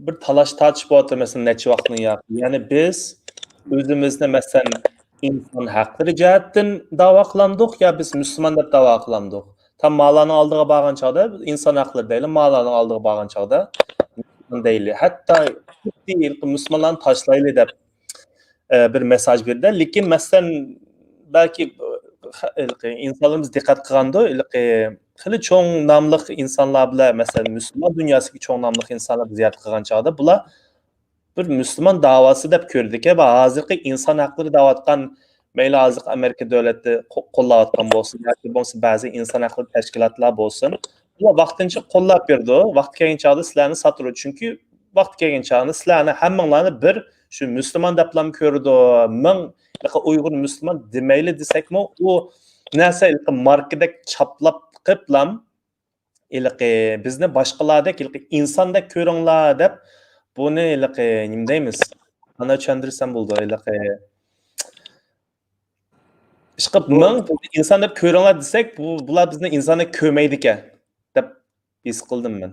بىر تالاش تارتىش بولۇۋاتىدۇ، مەسىلەن، نەچچە ۋاقىتنىڭ ياقى. يەنى بىز ئۆزىمىزنى، مەسىلەن، ئىنسان ھەقلىرى جەھەتتىن داۋا قىلامدۇق يا بىز مۇسۇلمان دەپ داۋا قىلامدۇق؟ تا مالارنىڭ ئالدىغا بارغان چاغدا ئىنسان ھەقلىرى دەيلى، مالارنىڭ ئالدىغا بارغان چاغدا مۇسۇلمان دەيلى. ھەتتا خۇددى مۇسۇلمانلارنى تاشلايلى دەپ ئە، بىر مېساج بېرىدۇ. لېكىن، مەسىلەن، بەلكى، ئە، ھېلىقى ئىنسانلىرىمىز دىققەت قىلغاندۇ، ھېلىقى خېلى چوڭ ناملىق ئىنسانلار بىلەن، مەسىلەن، مۇسۇلمان دۇنياسىدىكى چوڭ ناملىق ئىنسانلار بىز زىيارەت قىلغان چاغدا، بۇلار بىر مۇسۇلمان داۋاسى دەپ كۆردىكى، ۋە ھازىرقى ئىنسان ھەقلىرى دەۋاتقان، مەيلى ھازىرقى ئامېرىكا دۆلىتى قو-، قوللاۋاتقان بولسۇن، ياكى بولمىسا بەزى ئىنسان ھەقلىرى تەشكىلاتلار بولسۇن، بۇلار ۋاقتىنچە قوللاپ بېرىدۇ، ۋاقتى كەلگەن چاغدا سىلەرنى ساتىدۇ. چۈنكى ۋاقتى كەلگەن چاغدا سىلەرنى ھەممىڭلارنى بىر شۇ مۇسۇلمان دەپلام كۆرىدۇ. مىڭ ھېلىقى ئۇيغۇر مۇسۇلمان دېمەيلى دېسەكمۇ، ئۇ نەرسە ھېلىقى ماركىدەك چاپلاپ قىپلام، ھېلىقى بىزنى باشقىلاردەك، ھېلىقى ئىنساندەك كۆرۈڭلار دەپ، بۇنى ھېلىقى نېمە دەيمىز؟ قانداق چۈشەندۈرسەم بولىدۇ؟ ھېلىقى ئىشقىلىپ بۇ مىڭ ئىنسان دەپ كۆرۈڭلار دېسەك، بۇ، بۇلار بىزنى ئىنسان دەپ كۆرمەيدىكەن دەپ ھېس قىلدىم مەن.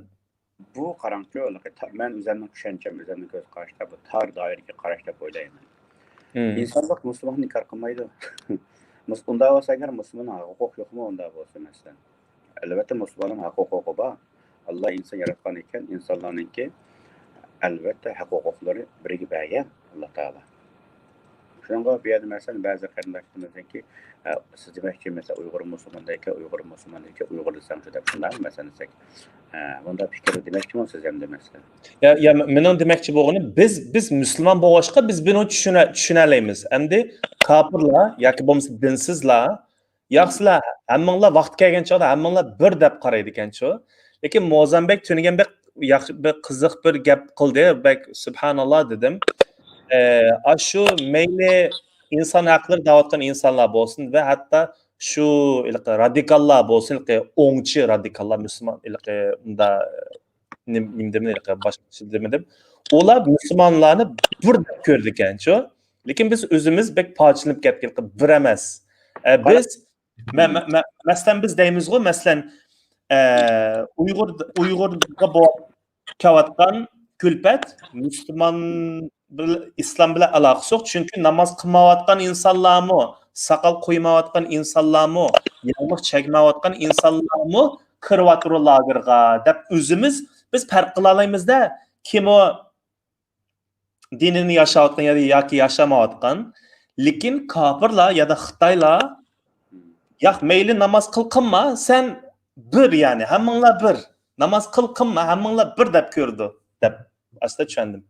بۇ قاراڭچۇ، ھېلىقى تا-، مەن ئۆزۈمنىڭ چۈشەنچەم، ئۆزۈمنىڭ كۆز قارىشىدا بۇ تار دائىرىدىكى قاراش دەپ ئويلايمەن. مم. ئىنسانلىق مۇسۇلماننى ئىنكار قىلمايدۇ. مۇس-، ئۇنداق بولسا ئەگەر مۇسۇلماننىڭ ھەق ھوقۇقى يوقمۇ ئۇنداق بولسا مەسىلەن؟ ئەلۋەتتە مۇسۇلماننىڭ ھەق ھوقۇقى بار. ئاللا ئىنسان ياراتقان ئىكەن، ئىنسانلارنىڭكى ئەلۋەتتە ھەق ھوقۇقلىرى بىرگە بەرگەن ئاللا تائالا. شۇنىڭغا بۇ يەردە مەسىلەن بەزى قېرىنداشلىرىمىزنىڭكى، ئە، سىز دېمەكچى، مەسىلەن، ئۇيغۇر مۇسۇلمان دەيكەن، ئۇيغۇر مۇسۇلمان دەيكەن، ئۇيغۇر دېسەڭچۇ دەپ شۇنداقمۇ مەسىلەن دېسەك، ئە، بۇنداق پىكىر دېمەكچىمۇ سىز ئەمدى مەسىلەن؟ يا، يا، مېنىڭ دېمەكچى بولغىنىم، بىز، بىز مۇسۇلمان بولغاچقا، بىز بۇنى چۈشىنە-، چۈشىنەلەيمىز. ئەمدى كاپىرلار ياكى بولمىسا دىنسىزلار، ياق، سىلەر ھەممىڭلار ۋاقتى كەلگەن چاغدا ھەممىڭلار بىر دەپ قارايدىكەنچۇ. لېكىن موزامبىك تۈنۈگۈن بەك ياخشى، بىر قىزىق بىر گەپ قىلدى، بەك سۇبھاناللا دېدىم. ئە، ئاشۇ مەيلى ئىنسان ھەقلىرى دەۋاتقان ئىنسانلار بولسۇن ۋە ھەتتا شۇ ھېلىقى رادىكاللار بولسۇن، ھېلىقى ئوڭچى رادىكاللار، مۇسۇلمان، ھېلىقى مۇندا نېم-، نېمە دېمىدىم، ھېلىقى باشقىچە دېمىدىم. ئۇلار مۇسۇلمانلارنى بىر دەپ كۆرىدىكەنچۇ. لېكىن بىز ئۆزىمىز بەك پارچىلىنىپ كەتكەن، بىر ئەمەس. ئە، قارا- بىز، مە-، مە-، مە-، مەسىلەن، بىز دەيمىزغۇ، مەسىلەن، ئە، ئۇيغۇر، ئۇيغۇرغا بو-، كەۋاتقان كۈلپەت مۇسۇلمان بىل-، ئىسلام بىلەن ئالاقىسى يوق. چۈنكى ناماز قىلمايۋاتقان ئىنسانلارمۇ، ساقال قويمايۋاتقان ئىنسانلارمۇ، ياڭلىق چەكمەيۋاتقان ئىنسانلارمۇ كىرىۋاتىدۇ لاگېرغا دەپ ئۆزىمىز، بىز پەرق قىلالايمىز-دە، كىم ئۇ دىنىنى ياشاۋاتقان يا-، ياكى ياشامايۋاتقان. لېكىن كاپىرلار يا-دا خىتايلار، ياق، مەيلى ناماز قىل، قىلما، سەن بىر، يەنى ھەممىڭلار بىر. ناماز قىل، قىلما، ھەممىڭلار بىر دەپ كۆرىدۇ، دەپ ئاستا چۈشەندىم.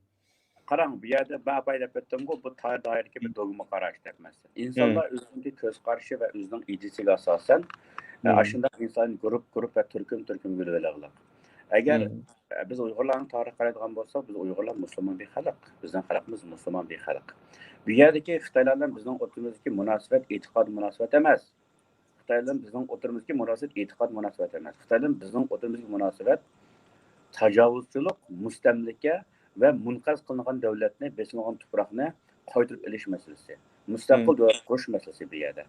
قاراڭ، بۇ يەردە مەن ئاپاي دەپ ئۆتتۈمغۇ، بۇ تار دائىرىدىكى بىر دوگما قاراش دەپ مەسىلە. ئىنسانلار ئۆزىنىڭكى كۆز قارىشى ۋە ئۆزىنىڭ ئىدىيىسىگە ئاساسەن، ئە، ئاشۇنداق ئىنسان گۇرۇپ، گۇرۇپ ۋە تۈركۈم، تۈركۈم بۆلۈۋېلىغلىق. ئەگەر، ئە، بىز ئۇيغۇرلارنىڭ تارىخىغا قارايدىغان بولساق، بىز ئۇيغۇرلار مۇسۇلمان بىر خەلق. بىزنىڭ خەلقىمىز مۇسۇلمان بىر خەلق. بۇ يەردىكى خىتايلار بىلەن بىزنىڭ ئوتتۇرىمىزدىكى مۇناسىۋەت ئېتىقاد مۇناسىۋەت ئەمەس. خىتاي بىلەن بىزنىڭ ئوتتۇرىمىزدىكى مۇناسىۋەت ئېتىقاد مۇناسىۋەت ئەمەس. خىتاي بىلەن بىزنىڭ ئوتتۇرىمىزدىكى مۇناسىۋەت تاجاۋۇزچىلىق، مۇستەملىكە ۋە مۇنقەرز قىلىنغان دۆلەتنى، بېسىلغان تۇپراقنى قايتۇرۇپ ئېلىش مەسىلىسى، مۇستەقىل دۆلەت قۇرۇش مەسىلىسى بۇ يەردە.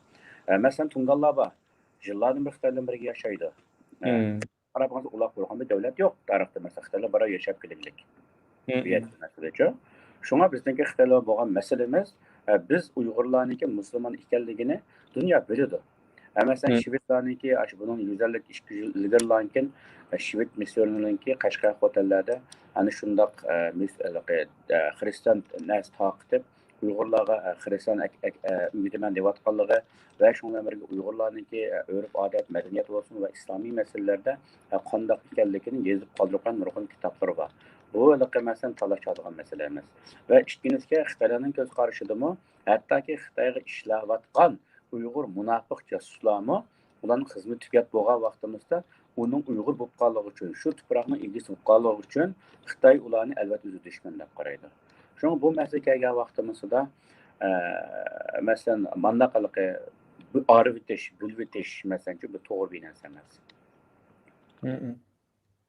ئە، مەسىلەن، تۇڭگانلار بار. يىللاردىن بېرى خىتاي بىلەن بىرگە ياشايدۇ. ئە، قاراپ قالسا، ئۇلار قۇرغان بىر دۆلەت يوق تارىختا. مەسىلەن، خىتايلار بىراۋ ياشاپ كېلىگلىك. بۇ يەردىكى مەسىلىچۇ. شۇڭا بىزنىڭكى خىتايلار بولغان مەسىلىمىز، ئە، بىز ئۇيغۇرلارنىڭكى مۇسۇلمان ئىكەنلىكىنى دۇنيا بىلىدۇ. ئە، مەسىلەن، شىۋېتلارنىڭكى، ئاشۇ بۇنىڭ يۈز ئەللىك، ئىككى يۈز يىل ئىلگىرىلاردىن كېيىن، ئە، شىۋېت مىسسىيونېرلىرىنىڭكى قەشقەر خوتەنلەردە ئەنە شۇنداق، ئە، مىس-، ھېلىقى، ئە، خىرىستىيان نەرسە تارقىتىپ، ئۇيغۇرلارغا، ئە، خىرىستىيان ئەك-، ئەك-، ئە، ئۆگىتىمەن دەۋاتقانلىقى ۋە شۇنىڭ بىلەن بىرگە ئۇيغۇرلارنىڭكى، ئە، ئۆرپ-ئادەت، مەدەنىيەت بولسۇن ۋە ئىسلامىي مەسىلىلەردە، ئە، قانداق ئىكەنلىكىنى يېزىپ قالدۇرغان نۇرغۇن كىتابلىرى بار. بۇ ھېلىقى مەسىلەن تالاش چاغلىغان مەسىلە ئەمەس. ۋە ئىككىنچىسى، خىتايلارنىڭ كۆز قارىشىدىمۇ، ھەتتاكى خىتايغا ئىشلەۋاتقان ئۇيغۇر مۇناپىق جاسۇسلارمۇ ئۇلارنىڭ خىزمىتى تۈگەپ بولغان ۋاقتىمىزدا ئۇنىڭ ئۇيغۇر بولۇپ قالغىنى ئۈچۈن، شۇ تۇپراقنىڭ ئىگىسى بولۇپ قالغىنى ئۈچۈن خىتاي ئۇلارنى ئەلۋەتتە ئۆزى دۈشمەن دەپ قارايدۇ. شۇڭا بۇ مەسىلە كەلگەن ۋاقتىمىزدا، ئە، مەسىلەن، مانداق ھېلىقى بۇ ئايرىۋېتىش، بۆلۈۋېتىش، مەسىلەنچۇ، بۇ توغرا بىر نەرسە ئەمەس.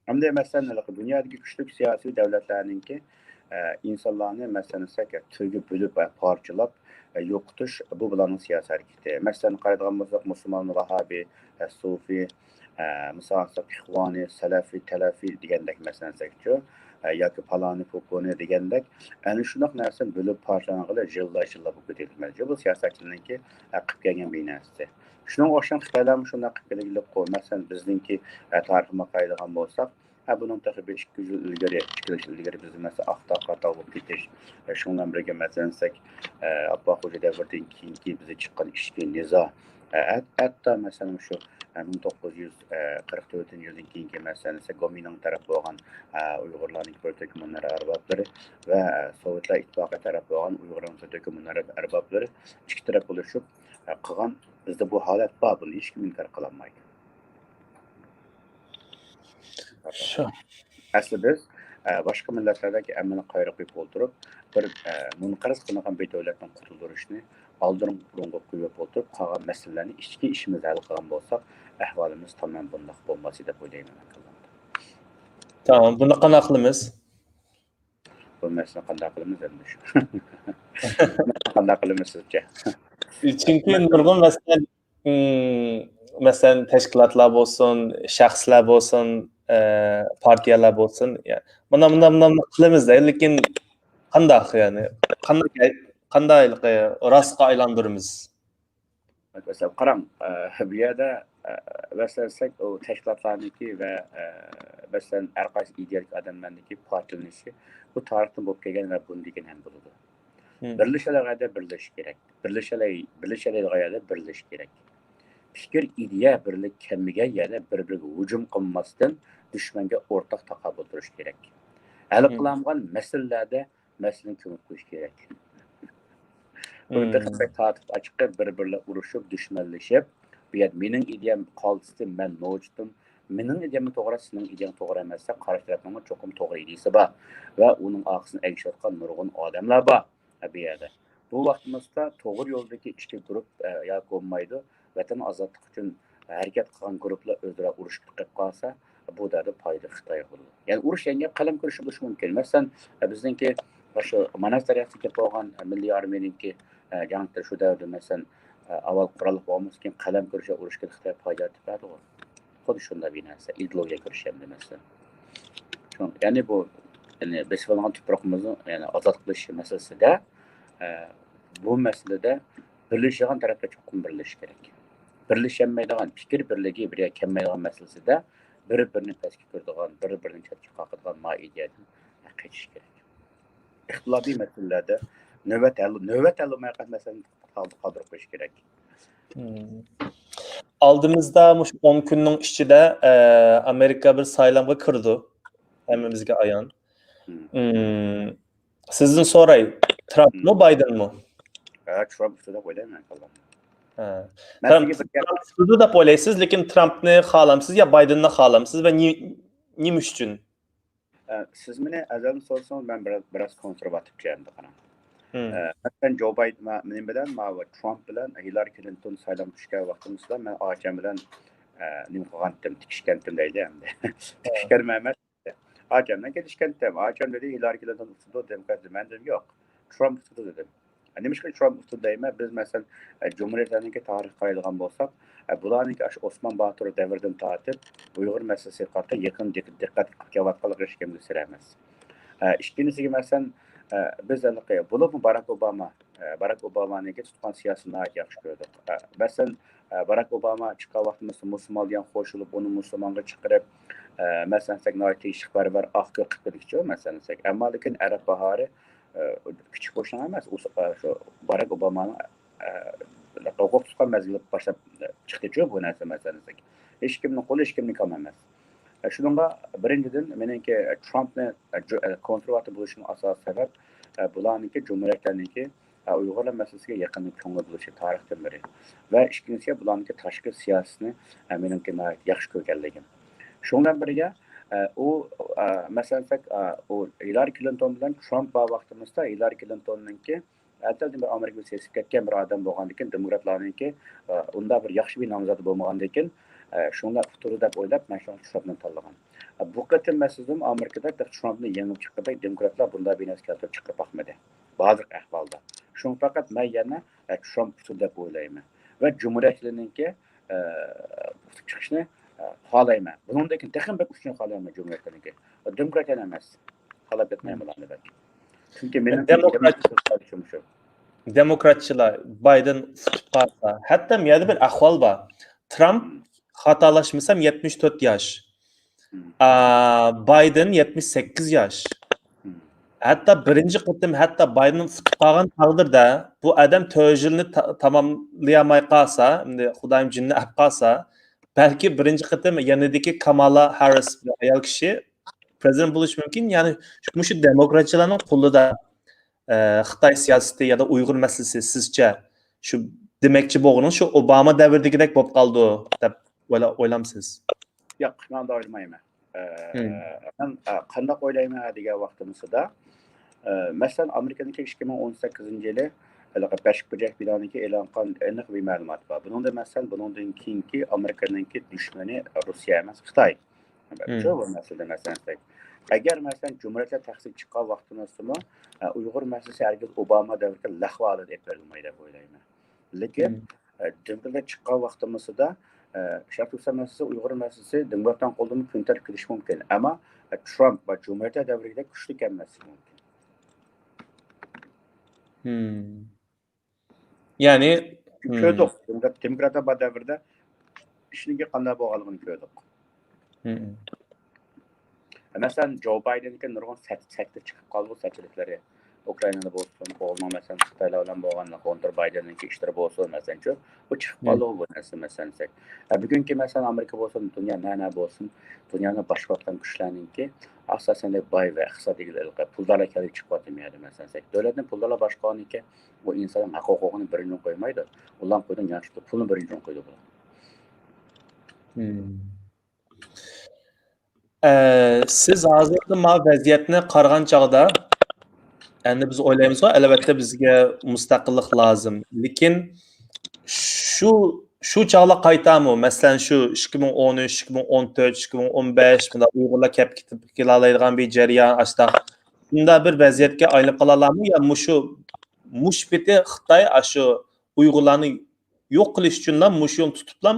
ئەمدى مەسىلەن، ھېلىقى دۇنيادىكى كۈچلۈك سىياسىي دەۋلەتلەرنىڭكى، ئە، ئىنسانلارنى، مەسىلەن، دېسەك، تۈرگە بۆلۈپ ۋە پارچىلاپ، ئە، يوقىتىش، بۇ بۇلارنىڭ سىياسىي ھەرىكىتى. مەسىلەن، قارايدىغان بولساق، مۇسۇلمان، ۋاھابىي، ئە، سۇفىي، ئە، مىسال ئالساق، ئىخۋانىي، سەلەفىي، تەلەفىي دېگەندەك، مەسىلەن، دېسەكچۇ، ئە، ياكى پالانى، پوپۇنى دېگەندەك، ئەنە شۇنداق نەرسىنى بۆلۈپ پارچىلانغىلى يىللار، يىللار بولۇپ كېتىۋېتىپتۇ. بۇ سىياسەتچىلەرنىڭكى، ئە، قىلىپ كەلگەن بىر نەرسىسى. شۇنىڭغا ئوخشىغان خىتايلارمۇ شۇنداق قىلىپ كەلگىلىكقۇ. مەسىلەن، بىزنىڭكى، ئە، تارىخىمىزغا قارايدىغان بولساق، ھە، بۇنىڭ تېخى بىر ئىككى يۈز يىل ئىلگىرى، ئىككى يۈز يىل ئىلگىرى بىزنىڭ مەسىلەن ئاقتاغ، قاراتاغ بولۇپ كېتىش، ئە، شۇنىڭ بىلەن بىرگە، مەسىلەن، دېسەك، ئە، ئاپپاق خوجا دەۋرىدىن كېيىنكى بىزدە چىققان ئىچكى نىزا، ئە، ھەت-، ھەتتا، مەسىلەن، شۇ، ئە، مىڭ توققۇز يۈز قىرىق تۆتىنچى يىلدىن كېيىنكى، مەسىلەن، دېسەك، گومىنداڭ تەرەپ بولغان، ئە، ئۇيغۇرلارنىڭكى بىر تۈركۈم ھۈنەر ئەربابلىرى ۋە، ئە، سوۋېتلار ئىتتىپاقى تەرەپ بولغان ئۇيغۇرنىڭ بىر تۈركۈم ھۈنەر ئەربابلىرى ئىككى تەرەپ بولۇشۇپ، ئە، قىلغان، بىزدە بۇ ھالەت بار، بۇنى ھېچكىم ئىنكار قىلالمايدۇ. شۇ. ئەسلى بىز، ئە، باشقا مىللەتلەردەك ئەمەلىي قايرىق قويۇپ ئولتۇرۇپ، بىر، ئە، مۇنقەرز قىلىنغان بىر دۆلەتتىن قۇتۇلدۇرۇشنى ئالدىنقى ئورۇنغا قويۇپ ئولتۇرۇپ، قالغان مەسىلىلەرنى ئىچكى ئىشىمىزدا ھەل قىلغان بولساق، ئەھۋالىمىز تامام بۇنداق بولماس ئىدى دەپ ئويلايمەن مەن كاللامدا. تامام، بۇنى قانداق قىلىمىز؟ بۇ مەسىلىنى قانداق قىلىمىز ئەمدى شۇ؟ قانداق قىلىمىز سىزچە؟ چۈنكى نۇرغۇن مەسىلە، ئىم، مەسىلەن، تەشكىلاتلار بولسۇن، شەخسلەر بولسۇن، ئە، پارتىيەلەر بولسۇن، يا، مانا، مانا، مانا قىلىمىز دە، لېكىن قانداق، يەنى، قانداق، قانداق ھېلىقى راستقا ئايلاندۇرىمىز؟ مەسىلەن، قاراڭ، ئە، بۇ يەردە، ئە، مەسىلەن، دېسەك، ئۇ تەشكىلاتلارنىڭكى ۋە، ئە، مەسىلەن، ھەر قايسى ئىدىيەلىك ئادەملەرنىڭكى پارتىيەلىنىشى، بۇ تارىختىن بولۇپ كەلگەن ۋە بۇندىن كېيىن ھەم بولىدۇ. بىرلىشەلەيدىغان يەردە بىرلىشىش كېرەك. بىرلىشەلەي-، بىرلىشەلەيدىغان يەردە بىرلىشىش كېرەك. پىكىر، ئىدىيە بىرلىك كەلمىگەن يەردە بىر-بىرىگە ھۇجۇم قىلماستىن، دۈشمەنگە ئورتاق تاقابىل تۇرۇش كېرەك. ھەل قىلالمىغان مەسىلىلەردە مەسىلىنى كۆمۈپ قويۇش كېرەك. بۇ دىققەت تارتىپ ئاچىقى بىر-بىرلەپ ئۇرۇشۇپ، دۈشمەنلىشىپ، بۇ يەردە مېنىڭ ئىدىيەم قالتىستى، مەن نوچىتىم، مېنىڭ ئىدىيەم توغرا، سېنىڭ ئىدىيەڭ توغرا ئەمەس دەپ قاراش تەرەپنىڭمۇ چوقۇم توغرا ئىدىيەسى بار ۋە ئۇنىڭ ئارقىسىنى ئەگىشىۋاتقان نۇرغۇن ئادەملەر بار بۇ يەردە. بۇ ۋاقتىمىزدا توغرا يولدىكى ئىككى گۇرۇپ، ئە، ياكى بولمايدۇ، ۋەتەن ئازادلىقى ئۈچۈن ھەرىكەت قىلغان گۇرۇپلار ئۆزئارا ئۇرۇشۇپ كېتىپ قالسا، بۇ دەردە پايدا خىتايغا بولىدۇ. يەنى ئۇرۇش يەڭگەن قەلەم كۈرىشى بولۇشى مۇمكىن. مەسىلەن، بىزنىڭكى شۇ ماناس دەرياسىدىكى بولغان مىللىي ئارمىيەنىڭكى، ئە، جەڭلىرى شۇ دەۋردە، مەسىلەن، ئە، ئاۋۋال قوراللىق بولغاندىن كېيىن قەلەم كۈرىشى ئۇرۇشقا خىتاي پايدا ئېلىپ بەردىغۇ. خۇددى شۇنداق بىر نەرسە، ئىدېئولوگىيە كۈرىشى ئەمدى، مەسىلەن. شۇ، يەنى بۇ، يەنى بېسىۋالغان تۇپرىقىمىزنى يەنى ئازاد قىلىش مەسىلىسىدە، ئە، بۇ مەسىلىدە بىرلىشىدىغان تەرەپلەر چوقۇم بىرلىشىشى كېرەك. بىرلىشەلمەيدىغان، پىكىر بىرلىكى بىر يەرگە كەلمەيدىغان مەسىلىسىدە بىر-بىرىنى پەسكە كۆرىدىغان، بىر-بىرىنى چەتكە قاقىدىغان ما ئىدىيەدىن قېچىش كېرەك. ئىختىلاپىي مەسىلىلەردە نۆۋەت ھەل، نۆۋەت ھەل بولمايۋاتقان مەسىلىنى قالدۇرۇپ قويۇش كېرەك. ئالدىمىزدا مۇشۇ ئون كۈننىڭ ئىچىدە، ئە، ئامېرىكا بىر سايلامغا كىرىدۇ. ھەممىمىزگە ئايان. سىزدىن سوراي، ترامپمۇ، بايدېنمۇ؟ ھە، ترامپ ئۇتىدۇ دەپ ئويلايمەن، كاللامدا. ترامپ ئۇتىدۇ دەپ ئويلايسىز، لېكىن ترامپنى خالامسىز يا بايدېننى خالامسىز ۋە نېمە ئۈچۈن؟ ئە، سىز مېنى ئەزەلدىن سورىسىڭىز، مەن بىر-، بىراز كونسېرۋاتىپچى ئەمدى قاراڭ. ئە، مەسىلەن، جو بايدېن، مە-، نېمە بىلەن، ماۋۇ ترامپ بىلەن ھىلارى كلىنتون سايلامغا چۈشكەن ۋاقتىمىزدا مەن ئاچام بىلەن، ئە، نېمە قىلغانتىم، تىكىشكەنتىم دەيلى ئەمدى. تىكىشكەن ئەمەس. ئاچام بىلەن كېلىشكەنتىم. ئاچام دېدى، ھىلارى كلىنتون ئۇتىدۇ، دېموكرات دېدى. مەن دېدىم، يوق، ترامپ ئۇتىدۇ دېدىم. نېمىشقا ترامپ ئۇتتى دەيمەن؟ بىز مەسىلەن، ئە، جۇمھۇرىيەتلەرنىڭكى تارىخىغا قارايدىغان بولساق، ئە، بۇلارنىڭكى ئاشۇ ئوسمان باتۇر دەۋرىدىن تارتىپ ئۇيغۇر مەسىلىسىگە قارىتا يېقىن دىق-، دىققەت قىلىپ كېلىۋاتقانلىقى ھېچكىمگە سىر ئەمەس. ئە، ئىككىنچىسىگە مەسىلەن، ئە، بىز ھېلىقى، بولۇپمۇ باراك ئوباما، ئە، باراك ئوبامانىڭكى تۇتقان سىياسىتىنى ناھايىتى ياخشى كۆردۇق. ئە، مەسىلەن، ئە، باراك ئوباما چىققان ۋاقتىمىزدا مۇسۇلمان دېگەن قوشۇلۇپ، ئۇنى مۇسۇلمانغا چىقىرىپ، ئە، مەسىلەن دېسەك، ناھايىتى تېگىشلىك بەرىبەر ئاق كۆك قىلىپ كېتىدىكىچۇ، مەسىلەن دېسەك. ئەمما لېكىن ئەرەب باھارى، ئە، كىچىك قوشنا ئەمەس، ئۇ، ئە، شۇ باراك ئوبامانىڭ، ئە، ھوقۇق تۇتقان مەزگىلى باشلاپ چىقتىچۇ بۇ نەرسە، مەسىلەن دېسەك. ھېچكىمنىڭ قولى ھېچكىمنىڭكى كام ئەمەس. ئە، شۇنىڭغا بىرىنچىدىن، مېنىڭكى، ئە، ترامپنى، ئە، جۇ-، ئە، كونسېرۋاتىپ بولۇشۇمغا ئاساسىي سەۋەب، ئە، بۇلارنىڭكى جۇمھۇرىيەتلەرنىڭكى ئە، ئۇيغۇرلار مەسىلىسىگە يېقىندىن كۆڭۈل بۆلۈشى تارىختىن بېرى ۋە ئىككىنچىسى، بۇلارنىڭكى تاشقى سىياسىتىنى، ئە، مېنىڭكى ناھايىتى ياخشى كۆرگەنلىكىم. شۇنىڭ بىلەن بىرگە، ئە، ئۇ، ئە، مەسىلەن دېسەك، ئە، ئۇ ھىلارى كلىنتون بىلەن ترامپ بار ۋاقتىمىزدا، ھىلارى كلىنتوننىڭكى ئەتەلدىن بىر ئامېرىكىغا سېسىپ كەتكەن بىر ئادەم بولغاندىكىن، دېموكراتلارنىڭكى، ئە، ئۇنداق بىر ياخشى بىر نامزاتى بولمىغاندىكىن، ئە، شۇڭلار ئۇتتۇرىدۇ دەپ ئويلاپ، مەن شۇڭا ترامپنى تاللىغان. ئە، بۇ قېتىم مەسىلىدىن ئامېرىكىدا تېخى ترامپنى يېڭىپ چىققۇدەك دېموكراتلار بۇنداق بىر نەرسە كەلتۈرۈپ چىقىرىپ باقمىدى. بارلىق ئەھۋالدا. شۇڭا پەقەت مەن يەنە، ئە، ترامپ ئۇتىدۇ دەپ ئويلايمەن. ۋە جۇمھۇرىيەتچىلەرنىڭكى، ئە، ئۇتۇپ چىقىشىنى، ئە، خالايمەن. بۇنىڭدىن كېيىن تېخىمۇ بەك ئۇتۇشىنى خالايمەن جۇمھۇرىيەتلەرنىڭكى. دېموكراتلار ئەمەس. خالاپ كەتمەيمەن بۇلارنى بەك. چۈنكى مېنىڭ دېموكرات-، دېموكراتچىلار بايدېن ئۇتۇپ قالسا، ھەتتا يەنە بىر ئەھۋال بار. ترامپ، خاتالاشمىسام، يەتمىش تۆت ياش. ئا، بايدېن يەتمىش سەككىز ياش. ھەتتا بىرىنچى قېتىم، ھەتتا بايدېن ئۇتۇپ قالغان تەقدىردە، بۇ ئادەم تۆت يىلنى تا-، تاماملىيالماي قالسا، ئەمدى خۇدايىم جېنىنى ئەپ قالسا، بەلكى بىرىنچى قېتىم يېنىدىكى كامالا ھاررىس، بىر ئايال كىشى، پرېزىدېنت بولۇشى مۇمكىن. يەنى مۇشۇ دېموكراتچىلارنىڭ قولىدا، ئە، خىتاي سىياسىتى يا دا ئۇيغۇر مەسىلىسى سىزچە شۇ دېمەكچى بولغىنىڭىز شۇ ئوباما دەۋرىدىكىدەك بولۇپ قالىدۇ دەپ ئويلا-، ئويلامسىز؟ ياق، مەن ئۇنداق ئويلىمايمەن. ئە، مەن، ئە، قانداق ئويلايمەن دېگەن ۋاقتىمىزدا، ئە، مەسىلەن، ئامېرىكىنىڭكى ئىككى مىڭ ئون سەككىزىنچى يىلى ھېلىقى بەشىك بۇرجەك بىنانىڭكى ئېلان قىلغان ئېنىق بىر مەلۇمات بار. بۇنىڭدا، مەسىلەن، بۇنىڭدىن كېيىنكى ئامېرىكىنىڭكى دۈشمىنى روسىيە ئەمەس، خىتاي. شۇ بۇ مەسىلىدە، مەسىلەن، دېسەك، ئەگەر، مەسىلەن، جۇمھۇرىيەتلەر تەخسىگە چىققان ۋاقتىمىزدىمۇ، ئە، ئۇيغۇر مەسىلىسى ھەرگىز ئوباما دەۋرىدىكى لەخۋا ھالىتىدە ئېلىپ بېرىلمايدۇ دەپ ئويلايمەن. لېكىن، ئە، دېموكراتلار چىققان ۋاقتىمىزدا، ئە، شەرقىي تۈركىستان مەسىلىسى ئۇيغۇر مەسىلىسى دېموكراتلارنىڭ قولىدىمۇ كۆتۈرۈلۈپ كېتىشى مۇمكىن. ئەمما، ئە، ترامپ ۋە جۇمھۇرىيەتلەر دەۋرىدىكىدەك كۈچلۈك ئەمەسلىكى مۇمكىن. يەنى، كۆردۇق، دېموكرات، دېموكراتلار بار دەۋرىدە ئىشنىڭكى قانداق بولغانلىقىنى كۆردۇق. مەسىلەن، جو بايدېننىڭكى نۇرغۇن سەت-، سەتلىك چىقىپ قالدى، سەتچىلىكلىرى. ئۇكرائىنادا بولسۇن، ئوغلىنىڭ مەسىلەن خىتايلار بىلەن بولغان ھونتېر بايدېننىڭكى ئىشلىرى بولسۇن، مەسىلەنچۇ، بۇ چىقىپ قالدىغۇ بۇ نەرسە، مەسىلەن دېسەك. ئە، بۈگۈنكى مەسىلەن ئامېرىكا بولسۇن، دۇنيا نە نە بولسۇن، دۇنيانى باشقۇرۇۋاتقان كۈچلەرنىڭكى ئاساسەن باي ۋە ئىقتىسادىي پۇلدارلار كېلىپ چىقىۋاتىدۇ يەردە، مەسىلەن دېسەك. دۆلەتنى پۇلدارلار باشقۇرغاندىكىن، ئۇ ئىنساننىڭ ھەق ھوقۇقىنى بىرىنچى ئورۇنغا قويمايدۇ. ئۇلارنى قويىدۇ، ياخشى پۇلنى بىرىنچى ئورۇنغا قويىدۇ بۇلار. ئە، سىز ھازىرقى ما ۋەزىيەتنى قارىغان چاغدا، ئەمدى بىز ئويلايمىزغۇ، ئەلۋەتتە بىزگە مۇستەقىللىق لازىم. لېكىن شۇ، شۇ چاغلار قايتامۇ؟ مەسىلەن، شۇ ئىككى مىڭ ئون ئۈچ، ئىككى مىڭ ئون تۆت، ئىككى مىڭ ئون بەش، مۇنداق ئۇيغۇرلار كەپ كېتىپ كېلەلەيدىغان بىر جەريان، ئاشتاق شۇنداق بىر ۋەزىيەتكە ئايلىنىپ قالالارمۇ؟ يا مۇشۇ، مۇشۇ پېتى خىتاي ئاشۇ ئۇيغۇرلارنى يوق قىلىش ئۈچۈنلا مۇشۇ يولنى تۇتۇپلا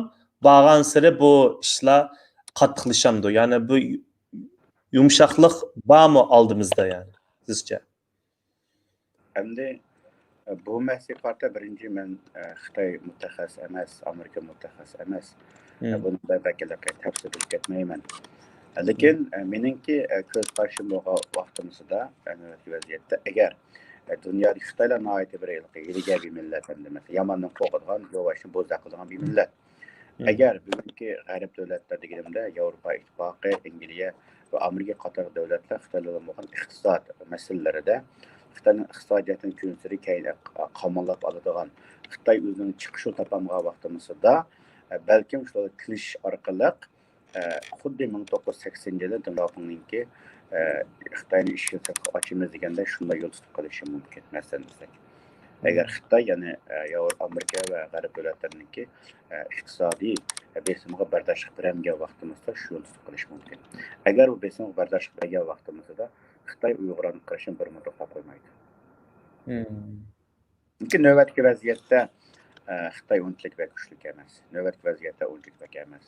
بارغانسېرى بۇ ئىشلار قاتتىقلىشامدۇ؟ يەنى بۇ يۇمشاقلىق بارمۇ ئالدىمىزدا، يەنى سىزچە؟ ئەمدى بۇ مەسىلىگە قارىتا بىرىنچى مەن خىتاي مۇتەخەسسىس ئەمەس، ئامېرىكا مۇتەخەسسىس ئەمەس. بۇنى بەك تەپسىلىي بىلىپ كەتمەيمەن. لېكىن مېنىڭكى كۆز قارىشىم بولغان ۋاقتىمىزدا نۆۋەتتىكى ۋەزىيەتتە ئەگەر دۇنيادىكى خىتايلار ناھايىتى بىر ھىيلىگەر بىر مىللەت، ئەمدى مەسىلەن ياماندىن قورقىدىغان، يولۋاشنى بوزەك قىلىدىغان بىر مىللەت. ئەگەر بۈگۈنكى غەرب دۆلەتلىرى دېگىنىمدە ياۋروپا ئىتتىپاقى، ئەنگلىيە ۋە ئامېرىكا قاتارلىق دۆلەتلەر خىتاي بىلەن بولغان ئىقتىساد مەسىلىلىرىدە خىتاينىڭ ئىقتىسادىياتىنى كۈنسېرى كەينىگە قاماللاپ ئالىدىغان، خىتاي ئۆزىنىڭ چىقىش يولىنى تاپالمىغان ۋاقتىمىزدا، بەلكىم شۇلارغا كېلىشىش ئارقىلىق، خۇددى مىڭ توققۇز يۈز سەكسىنىنچى يىلى دېڭ شياۋپىڭنىڭكى خىتاينى ئىشىك سىرتىغا ئاچىمىز دېگەندە شۇنداق يول تۇتۇپ قېلىشى مۇمكىن، مەسىلەن دېسەك. ئەگەر خىتاي، يەنى ياۋروپا، ئامېرىكا ۋە غەرب دۆلەتلىرىنىڭكى ئىقتىسادىي بېسىمىغا بەرداشلىق بېرەلمىگەن ۋاقتىمىزدا شۇ يولنى تۇتۇپ قېلىشى مۇمكىن. ئەگەر ئۇ بېسىمغا بەرداشلىق بەرگەن ۋاقتىمىزدا خىتاي ئۇيغۇرلارنىڭ قىلىشىنى بىر مىنۇت توختىتىپ قويمايدۇ. چۈنكى نۆۋەتتىكى ۋەزىيەتتە خىتاي ئۇنچىلىك بەك كۈچلۈك ئەمەس. نۆۋەتتىكى ۋەزىيەتتە ئۇنچىلىك بەك ئەمەس.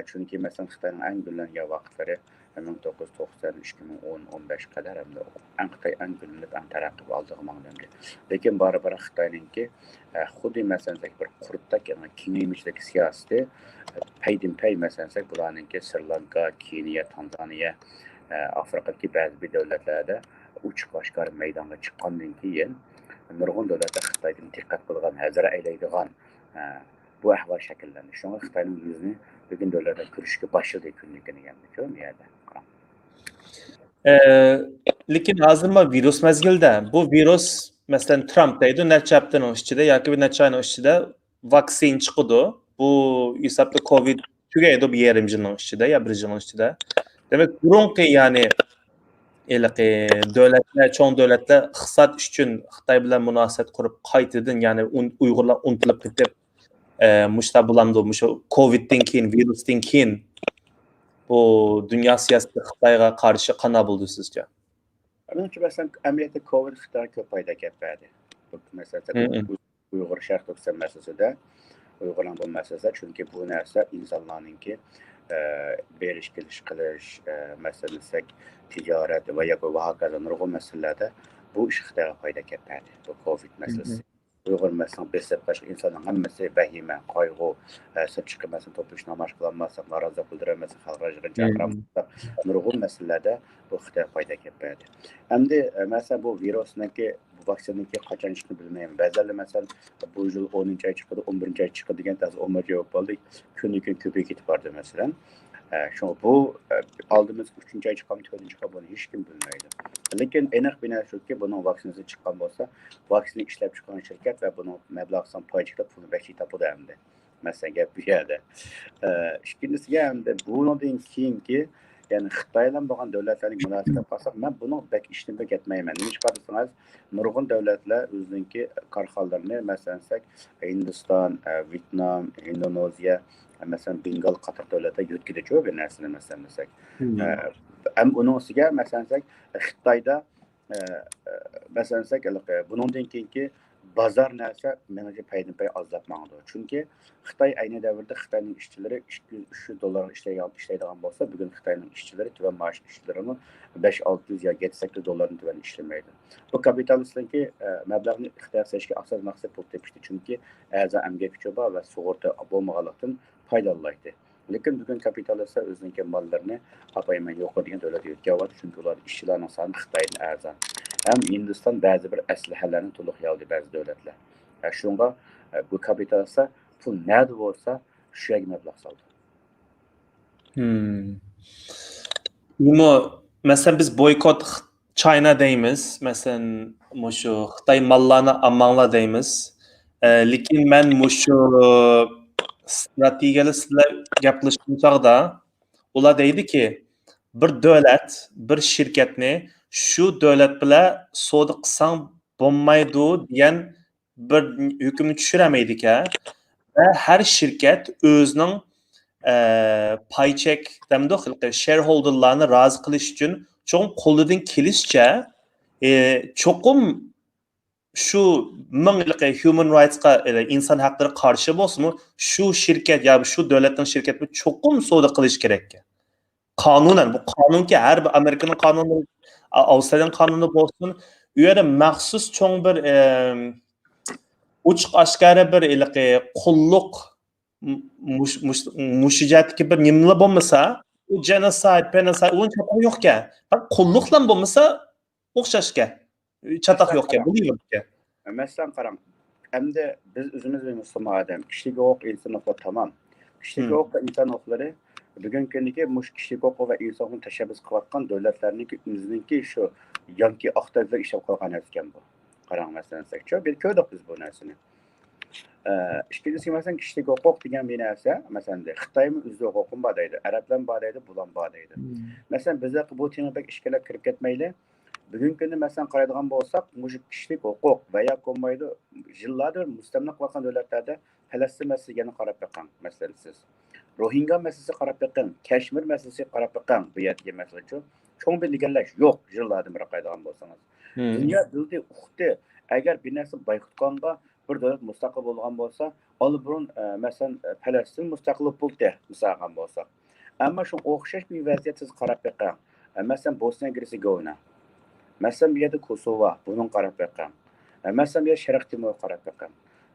چۈنكى مەسىلەن خىتاينىڭ ئەڭ گۈللەنگەن ۋاقىتلىرى مىڭ توققۇز يۈز توقسان، ئىككى مىڭ ئون، ئون بەش قەدەر ھەمدە ئەڭ خىتاي ئەڭ گۈللىنىپ، ئەڭ تەرەققىي ئالدىغا ماڭغان ئەمدى. لېكىن بارا-بارا خىتاينىڭكى خۇددى مەسىلەن بىر قۇرتتەك كېڭەيمىچىلىك سىياسىتى پەيدىنپەي مەسىلەن بۇلارنىڭكى سرى لانكا، كېنىيە، تانزانىيە، ئافرىقىدىكى بەزى بىر دۆلەتلەردە ئوچۇق ئاشكارا مەيدانغا چىققاندىن كېيىن نۇرغۇن دۆلەتلەر خىتايدىن دىققەت قىلىدىغان، ھەزەر ئەيلەيدىغان بۇ ئەھۋال شەكىللەندى. شۇڭا خىتاينىڭ يۈزىنى بۈگۈن دۆلەتلەر كۆرۈشكە باشلىدى كۈندىن كۈنگە ئەمدى، كۆرۈڭ بۇ يەردە. قاراڭ. ئە، لېكىن ھازىر ما ۋىرۇس مەزگىلىدە، بۇ ۋىرۇس، مەسىلەن، ترامپ دەيدۇ، نەچچە ھەپتىنىڭ ئىچىدە ياكى بىر نەچچە ئاينىڭ ئىچىدە ۋاكسىنا چىقىدۇ. بۇ ھېسابتا كوۋىد تۈگەيدۇ بىر يېرىم يىلنىڭ ئىچىدە يا بىر يىلنىڭ ئىچىدە. دېمەك، بۇرۇنقى، يەنى ھېلىقى دۆلەتلەر، چوڭ دۆلەتلەر ئىقتىساد ئۈچۈن خىتاي بىلەن مۇناسىۋەت قۇرۇپ، قايتىدىن، يەنى ئۇن-، ئۇيغۇرلار ئۇنتۇلۇپ كېتىپ، ئە، مۇشۇنداق بولامدۇ؟ مۇشۇ كوۋىدتىن كېيىن، ۋىرۇستىن كېيىن بۇ دۇنيا سىياسىتى خىتايغا قارشى قانداق بولىدۇ سىزچە؟ مېنىڭچە، مەسىلەن، ئەمەلىيەتتە كوۋىد خىتايغا كۆپ پايدا ئەكەپ بەردى. مەسىلەن، ئۇيغۇر شەرقىي تۈركىستان مەسىلىسىدە، ئۇيغۇرنىڭ بۇ مەسىلىسىدە، چۈنكى بۇ نەرسە ئىنسانلارنىڭكى، ئە، بېرىش، كېلىش قىلىش، ئە، مەسىلەن دېسەك، تىجارەت ۋە ياكى ۋە ھاكازا نۇرغۇن مەسىلىلەردە بۇ ئىش خىتايغا پايدا ئەكەپ بەردى، بۇ كوۋىد مەسىلىسى. ئۇيغۇر مەسىلىنىڭ بېسىپ قېلىشى، ئىنساننىڭ ھەممىسى ۋەھىمە، قايغۇ، ئە، سىرتقا چىقىپ مەسىلەن توپلىشىپ ناماز قىلالماسلىق، نارازىلىق بىلدۈرەلمەسلىك، خەلق يىغىنى چاقىرالماسلىق، نۇرغۇن مەسىلىلەردە بۇ خىتايغا پايدا ئەكەپ بەردى. ئەمدى، ئە، مەسىلەن، بۇ ۋىرۇسنىڭكى، بۇ ۋاكسىنىنىڭكى قاچان چىقىشىنى بىلمەيمەن. بەزىلەر مەسىلەن، بۇ يىل ئونىنچى ئاي چىقىدۇ، ئون بىرىنچى ئاي چىقىدۇ دېگەن، ھازىر ئون بىرىنچى ئاي بولۇپ قالدى. كۈندىن كۈن كۆپىيىپ كېتىپ بارىدۇ، مەسىلەن. ئە، شۇڭا بۇ، ئە، ئالدىمىزغا ئۈچىنچى ئاي چىقامدۇ، تۆتىنچى ئاي بۇنى ھېچكىم بىلمەيدۇ. لېكىن ئېنىق بىر نەرسە شۇكى، بۇنىڭ ۋاكسىنىسى چىققان بولسا، ۋاكسىنا ئىشلەپ چىقارغان شىركەت ۋە بۇنىڭ مەبلەغ سان پاي چىقىپ، پۇلنى بەك تېز تاپىدۇ ئەمدى. مەسىلەن، گەپ بۇ يەردە. ئە، ئىككىنچىسىگە ئەمدى بۇنىڭدىن كېيىنكى، يەنى خىتاي بىلەن بولغان دۆلەتلەرنىڭ مۇناسىۋىتىگە قارىساق، مەن بۇنىڭ بەك ئىشىنىپ كەتمەيمەن. نېمىشقا دېسىڭىز، نۇرغۇن دۆلەتلەر ئۆزىنىڭكى كارخانىلىرىنى، مەسىلەن، دېسەك، ھىندىستان، ئە، ۋيېتنام، ئىندونېزىيە، مەسىلەن، بېنگال قاتارلىق دۆلەتلەر يۆتكىدىچۇ بىر نەرسىنى، مەسىلەن، دېسەك. ئە، ھەم ئۇنىڭ ئۈستىگە، مەسىلەن، دېسەك، خىتايدا، ئە، ئە، مەسىلەن، دېسەك، ھېلىقى بۇنىڭدىن كېيىنكى بازار نەرسە، مېنىڭچە، پەيدىنپەي ئازلاپ ماڭىدۇ. چۈنكى خىتاي ئەينى دەۋردە خىتاينىڭ ئىشچىلىرى ئىككى يۈز، ئۈچ يۈز دوللارغا ئىشلەيدىغان، ئىشلەيدىغان بولسا، بۈگۈن خىتاينىڭ ئىشچىلىرى، تۆۋەن مائاش ئىشچىلىرىمۇ بەش، ئالتە يۈز يا يەتتە، سەككىز دوللاردىن تۆۋەن ئىشلىمەيدۇ. بۇ كاپىتالىستنىڭكى، ئە، مەبلەغنى ئىختىيار سېلىشتىكى ئاساسىي مەقسەت پۇل تېپىشتى، چۈنكى ئەرزان ئەمگەك كۈچى بار ۋە سۇغۇرتا بولمىغانلىقتىن پايدىلىنالايتتى. لېكىن بۈگۈن كاپىتالىستلار ئۆزىنىڭكى ماللىرىنى ئاپايمەن يۇقىرى دېگەن دۆلەتكە يۆتكەۋاتىدۇ، چۈنكى ئۇلاردا ئىشچىلارنىڭ سانى خىتايدىن ئەرزان. ھەم ھىندىستان بەزى بىر ئەسلىھەلەرنى تولۇق يالدى بەزى دۆلەتلەر. ھە، شۇڭا، ئە، بۇ كاپىتالىستلار پۇل نەدە بولسا، شۇ يەرگە مەبلەغ سالىدۇ. مم. ئىمۇ، مەسىلەن، بىز boycott China دەيمىز. مەسىلەن، مۇشۇ خىتاي ماللارنى ئالماڭلار دەيمىز. ئە، لېكىن مەن مۇشۇ ستراتېگىيەلەر سىلەر گەپ قىلىشقان چاغدا، ئۇلار دەيدىكى، بىر دۆلەت، بىر شىركەتنى شۇ دۆلەت بىلەن سودا قىلساڭ بولمايدۇ دېگەن بىر ھۆكۈمنى چۈشۈرەلمەيدىكەن. ۋە ھەر شىركەت ئۆزىنىڭ، ئە، پاي چېك دەمدۇق، شېرھولدېرلارنى رازى قىلىش ئۈچۈن چوقۇم قولىدىن كېلىشىچە، ئە، چوقۇم شۇ مىڭ ھېلىقى ھيۇمەن رايتسقا، ئە، ئىنسان ھەقلىرىغا قارشى بولسىمۇ، شۇ شىركەت يا شۇ دۆلەتنىڭ شىركەتى بىلەن چوقۇم سودا قىلىش كېرەك. قانۇنەن، بۇ قانۇنكى ھەر بىر ئامېرىكىنىڭ قانۇنى، ئا-، ئاۋسترالىيەنىڭ قانۇنى بولسۇن، ئۇ يەردە مەخسۇس چوڭ بىر، ئەم، ئوچۇق ئاشكارا بىر ھېلىقى قۇللۇق، مۇش-، مۇش-، مۇشۇ جەھەتتىكى بىر نېمىلا بولمىسا، ئۇ جېنوسايد، پېنوسايد، ئۇنىڭ چاتىقى يوقكەن. پەقەت قۇللۇقلا بولمىسا، ئوخشاشكەن. چاتاق يوقكەن، بۇنى يوقكەن. مەسىلەن، قاراڭ، ئەمدى بىز ئۆزىمىز بىر مۇسۇلمان ئادەم، كىشىلىك ھوقۇق، ئىنسان ھوقۇقلىرى تامام. كىشىلىك ھوقۇق ۋە ئىنسان ھوقۇقلىرى بۈگۈنكى كۈندىكى مۇشۇ كىشىلىك ھوقۇق ۋە ئىنسان ھوقۇقىنى تەشەببۇس قىلىۋاتقان دۆلەتلەرنىڭكى ئۆزىنىڭكى شۇ يانكى ئاق دەۋزىدە ئىشلەپ قالغان نەرسىكەن بۇ. قاراڭ، مەسىلەن، شۇ بىر كۆردۇق بىز بۇ نەرسىنى. ئە، ئىككىنچىسى، مەسىلەن، كىشىلىك ھوقۇق دېگەن بىر نەرسە، مەسىلەن، خىتايمۇ ئۆز ھوقۇقۇم بار دەيدۇ، ئەرەبلەرمۇ بار دەيدۇ، بۇلارمۇ بار دەيدۇ. مەسىلەن، بىز بۇ تېمىغا بەك ئىچكىرىلەپ كىرىپ كەتمەيلى. بۈگۈنكى كۈندە، مەسىلەن، قارايدىغان بولساق، مۇشۇ كىشىلىك ھوقۇق ۋە يا بولمايدۇ، يىللاردىن مۇستەملىكە قىلىۋاتقان دۆلەتلەردە پەلەستىن مەسىلىسىگە يەنە قاراپ بېقىڭ، مەسىلەن، سىز. روھىنگا مەسىلىسىگە قاراپ بېقىڭ، كەشمىر مەسىلىسىگە قاراپ بېقىڭ، بۇ يەردىكى مەسىلىچۇ. چوڭ بىر لېگەنلەش يوق، يىللاردىن بېرى قارايدىغان بولسىڭىز. دۇنيا بىلدى، ئۇقتى. ئەگەر بىر نەرسە بايقۇتقانغا بىر دۆلەت مۇستەقىل بولغان بولسا، ئاللىبۇرۇن، ئە، مەسىلەن، ئە، پەلەستىن مۇستەقىل بولدى، مىسال ئالغان بولساق. ئەمما شۇ ئوخشاش بىر ۋەزىيەت سىز قاراپ بېقىڭ. ئە، مەسىلەن، بوسنىيە گېرسېگوۋىنا. مەسىلەن، بۇ يەردە كوسوۋو، بۇنىڭغا قاراپ بېقىڭ. ئە، مەسىلەن، بۇ يەردە شەرقىي تىمورغا قاراپ بېقىڭ.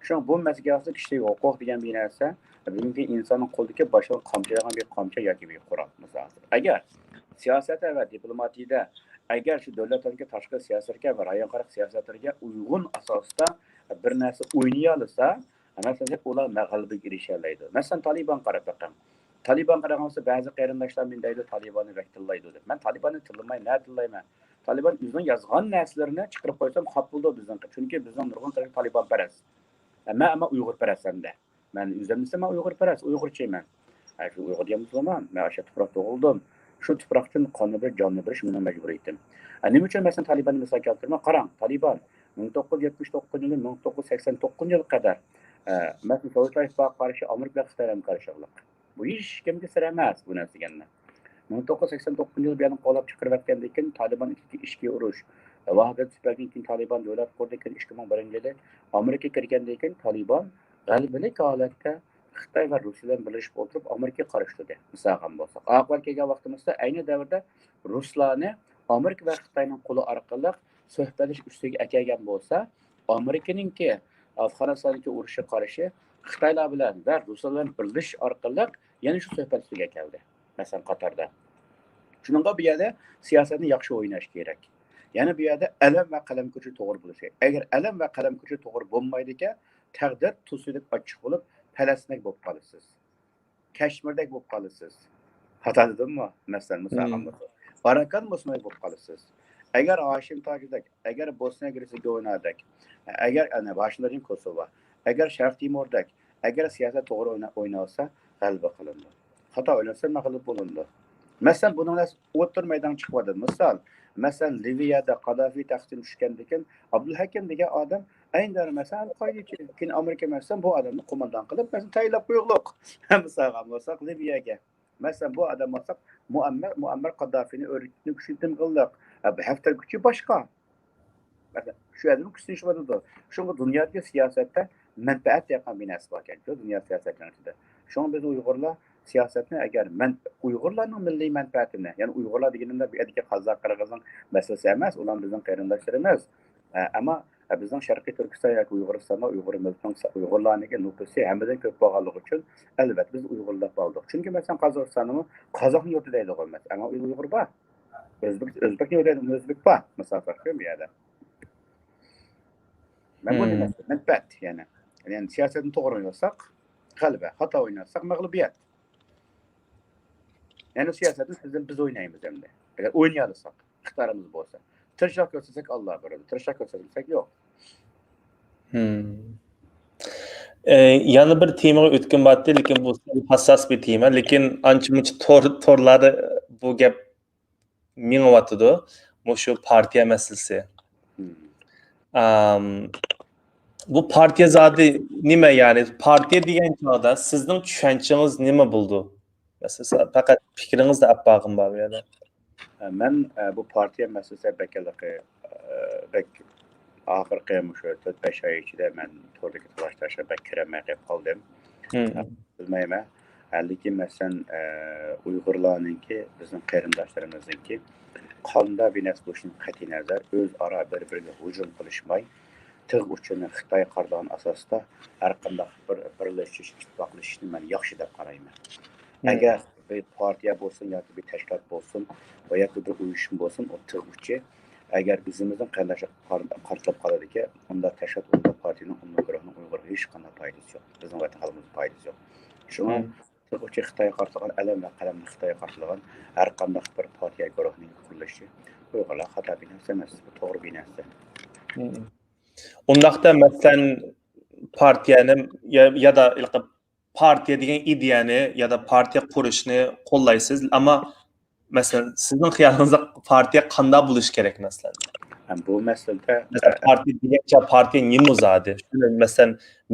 شۇڭا بۇ مەسىلىگە كەلسە، كىشىلىك ھوقۇق دېگەن بىر نەرسە، بۈگۈنكى ئىنساننىڭ قولىدىكى باشقىلارغا قامچىلايدىغان بىر قامچا ياكى بىر قورال، مىسال. ئەگەر سىياسەتتە ۋە دىپلوماتىيىدە، ئەگەر شۇ دۆلەتلەرنىڭكى تاشقى سىياسەتكە ۋە رايونغا قارىغان سىياسەتلىرىگە ئۇيغۇن ئاساستا بىر نەرسە ئوينىيالىسا، مەسىلەن، ئۇلار غەلىبىگە ئېرىشەلەيدۇ. مەسىلەن، تالىبانغا قاراپ بېقىڭ. تالىبانغا قارىغان بولسا، بەزى قېرىنداشلار مېنى دەيدۇ، تالىباننى بەك تىللايدۇ دەپ. مەن تالىباننى تىللىماي، نە تىللايمەن؟ تالىبان ئۆزىنىڭ يازغان نەرسىلىرىنى چىقىرىپ قويسام خاپا بولىدۇ بىزنىڭ، چۈنكى بىزنىڭ نۇرغۇن قېرىنداش تالىبانپەرەس. مەن ئەمما ئۇيغۇرپەرەس ئەمدى. مەن ئۆزۈم دېسەم، مەن ئۇيغۇرپەرەس، ئۇيغۇرچى مەن. ھە، شۇ ئۇيغۇر دېگەن مۇسۇلمان. مەن ئاشۇ تۇپراقتا تۇغۇلدۇم. شۇ تۇپراق ئۈچۈن قاننى بېرىپ، جاننى بېرىش مېنىڭ مەجبۇرىيىتىم. ھە، نېمە ئۈچۈن مەسىلەن تالىباننى مىسال كەلتۈرىمەن؟ قاراڭ، تالىبان مىڭ توققۇز يۈز يەتمىش توققۇزىنچى يىلى مىڭ توققۇز يۈز سەكسەن توققۇزىنچى يىلغا قەدەر، ئە، مەسىلەن، سوۋېت ئىتتىپاقىغا قارشى ئامېرىكا بىلەن خىتاي ھەمكارلىق. بۇ ھېچكىمگە سىر ئەمەس بۇ نەرسە دېگەننى. مىڭ توققۇز يۈز سەكسەن توققۇزىنچى يىلى بۇ يەرنى قوغلاپ چىقىرىۋەتكەندىن كېيىن، تالىبان ئىچكى، ئىچكى ئۇرۇش، ۋاھابىيەت سۈپەتىدىن كېيىن تالىبان دۆلەت قۇردى، كېيىن ئىككى مىڭ بىرىنچى يىلى ئامېرىكا كىرگەندىن كېيىن تالىبان غەلىبىلىك ھالەتتە خىتاي ۋە روسىيە بىلەن بىرلىشىپ ئولتۇرۇپ ئامېرىكىغا قارشى تۇردى. مىسال ئالغان بولساق، ئاقىۋەت كەلگەن ۋاقتىمىزدا ئەينى دەۋردە رۇسلارنى ئامېرىكا ۋە خىتاينىڭ قولى ئارقىلىق سۆھبەتلىشىش ئۈستىگە ئەكەلگەن بولسا، ئامېرىكىنىڭكى ئافغانىستاندىكى ئۇرۇشىغا قارشى خىتايلار بىلەن ۋە رۇسلار بىلەن بىرلىشىش ئارقىلىق يەنە شۇ سۆھبەت ئۈستىگە كەلدى. مەسىلەن، قاتاردا. شۇنىڭغا بۇ يەردە سىياسەتنى ياخشى ئويناش كېرەك. يەنە بۇ يەردە ئەلەم ۋە قەلەم كۈچى توغرا بولۇشى كېرەك. ئەگەر ئەلەم ۋە قەلەم كۈچى توغرا بولمايدىكەن، تەقدىر تۇز سۈيىدەك ئاچچىق بولۇپ، پەلەستىندەك بولۇپ قالىسىز. كەشمىردەك بولۇپ قالىسىز. خاتا دېدىممۇ؟ مەسىلەن، مۇسۇلمان بولسا. ئاراكان مۇسۇلمان بولۇپ قالىسىز. ئەگەر ھاشىم تاجىدەك، ئەگەر بوسنىيە گېرسېگوۋىنادەك، ئەگەر، ئەنە، ھاشىم تاجىدىن كوسوۋو، ئەگەر شەرقىي تىموردەك، ئەگەر سىياسەت توغرا ئوينا-، ئوينالسا، غەلىبە قىلىنىدۇ. خاتا ئويلىسا، مەغلۇپ بولۇنىدۇ. مەسىلەن، بۇنىڭ ئوتتۇرا مەيدانغا چىقىۋاتىدۇ. مىسال، مەسىلەن، لىۋىيەدە قادافى تەختتىن چۈشكەندىن كېيىن، ئابدۇلھەكىم دېگەن ئادەم ئەينى دەۋردە، مەسىلەن، ئەل قائىدىچى، كېيىن ئامېرىكا، مەسىلەن، بۇ ئادەمنى قوماندان قىلىپ، مەسىلەن، تەيىنلەپ قويۇقلۇق. مىسالغا ئالساق، لىۋىيەگە. مەسىلەن، بۇ ئادەم ئالساق، مۇئەممەر، مۇئەممەر قادافىنى ئۆرنىتىپ كۈچىيتىمغىنلىق. ھە، بۇ ھەپتە كۈچى باشقا. مەسىلەن، شۇ يەردىمۇ كۈچلىنىشىۋاتىدۇ. شۇڭا دۇنيادىكى سىياسەتتە مەنپەئەت دېگەن بىر نەرسە باركەنكى، دۇنيا سىياسەتنىڭ ئىچىدە. شۇڭا بىز ئۇيغۇرلار سىياسەتنى ئەگەر مەن-، ئۇيغۇرلارنىڭ مىللىي مەنپەئەتىنى، يەنى ئۇيغۇرلار دېگىنىمدە بۇ يەردىكى قازاق، قىرغىزنىڭ مەسىلىسى ئەمەس، ئۇلار بىزنىڭ قېرىنداشلىرىمىز. ئە، ئەمما، ئە، بىزنىڭ شەرقىي تۈركىستان ياكى ئۇيغۇرىستاندا ئۇيغۇر مىللىتىنىڭ سا-، ئۇيغۇرلارنىڭكى نوپۇسى ھەممىدىن كۆپ بولغانلىقى ئۈچۈن، ئەلۋەتتە، بىز ئۇيغۇرلار دەپ ئالدۇق. چۈنكى، مەسىلەن، قازاقىستاننىمۇ قازاقنىڭ يۇرتى دەيدىغۇ ئەمەس، ئەمما ئۇيغۇر بار. ئۆزبېك، ئۆزبېكنى ئۆيلەيدىغان ئۆزبېك بار، مۇساپىر، شۇ يەردە. مەن بۇنى مەنپەئەت، يەنى. يەنى سىياسەتنى توغرا ئوينىساق، غەلىبە، خاتا ئوينىساق، مەغلۇبىيەت. يەنى سىياسەتنى سىزدىن بىز ئوينايمىز ئەمدى. ئەگەر ئوينىيالىساق، ئىقتىدارىمىز بولسا. تىرىشچانلىق كۆرسەتسەك، ئاللا بېرىدۇ. تىرىشچانلىق كۆرسەتمىسەك، يوق. ئى، يەنە بىر تېمىغا ئۆتكۈم بارتتى، لېكىن بۇ سەل ھاسساس بىر تېما. لېكىن ئانچە-مۇنچە تور، تورلاردا بۇ گەپ مېڭىۋاتىدۇ. مۇشۇ پارتىيە مەسىلىسى. ئام، بۇ پارتىيە زادى نېمە، يەنى؟ پارتىيە دېگەن چاغدا سىزنىڭ چۈشەنچىڭىز نېمە بولىدۇ؟ مەسىلەن، پەقەت پىكرىڭىزنى ئەپ بارغۇم بار بۇ يەردە. مەن، ئە، بۇ پارتىيە مەسىلىسى بەك ھېلىقى، ئە، بەك ئاخىرقى مۇشۇ تۆت-بەش ئاي ئىچىدە مەن توردىكى تالاش-تارتىشقا بەك كىرەلمەي قېلىپ قالدىم. بىلمەيمەن. ھە، لېكىن مەسىلەن، ئە، ئۇيغۇرلارنىڭكى، بىزنىڭ قېرىنداشلىرىمىزنىڭكى قانداق بىر نەرسە بولۇشىدىن قەتئىينەزەر، ئۆزئارا بىر-بىرىگە ھۇجۇم قىلىشماي، تىغ ئۇچىنى خىتايغا قارىتىدىغان ئاساستا ھەرقانداق بىر بىرلىشىش، ئىتتىپاقلىشىشنى مەن ياخشى دەپ قارايمەن. ئەگەر بىر پارتىيە بولسۇن ياكى بىر تەشكىلات بولسۇن ۋە ياكى بىر ئۇيۇشما بولسۇن، ئۇ تىغ ئۇچى ئەگەر ئۆزىمىزنىڭ قېرىنداشلىرىغا قار-، قارىتىلىپ قالىدىكەن، ئۇنداق تەشكىلات، ئۇنداق پارتىيەنىڭ، ئۇنداق گۇرۇھنىڭ ئۇيغۇرغا ھېچقانداق پايدىسى يوق. بىزنىڭ ۋەتەن خەلقىمىزگە پايدىسى يوق. شۇڭا تىغ ئۇچى خىتايغا قارىتىلغان، ئەلەم ۋە قەلەمنى خىتايغا قارىتىلغان ھەر قانداق بىر پارتىيە گۇرۇھنىڭ قۇرۇلۇشى ئۇيغۇرلارغا خاتا بىر نەرسە ئەمەس، بۇ توغرا بىر نەرسە. ئۇنداقتا، مەسىلەن، پارتىيەنى يا-، يا دا ھېلىقى پارتىيە دېگەن ئىدىيەنى يا دا پارتىيە قۇرۇشنى قوللايسىز. ئەمما، مەسىلەن، سىزنىڭ خىيالىڭىزدا پارتىيە قانداق بولۇشى كېرەك، مەسىلەن؟ ھەم بۇ مەسىلىدە، مەسىلەن، ئە، پارتىيە دېگەنچە پارتىيە نېمە زادى؟ شۇنى، مەسىلەن،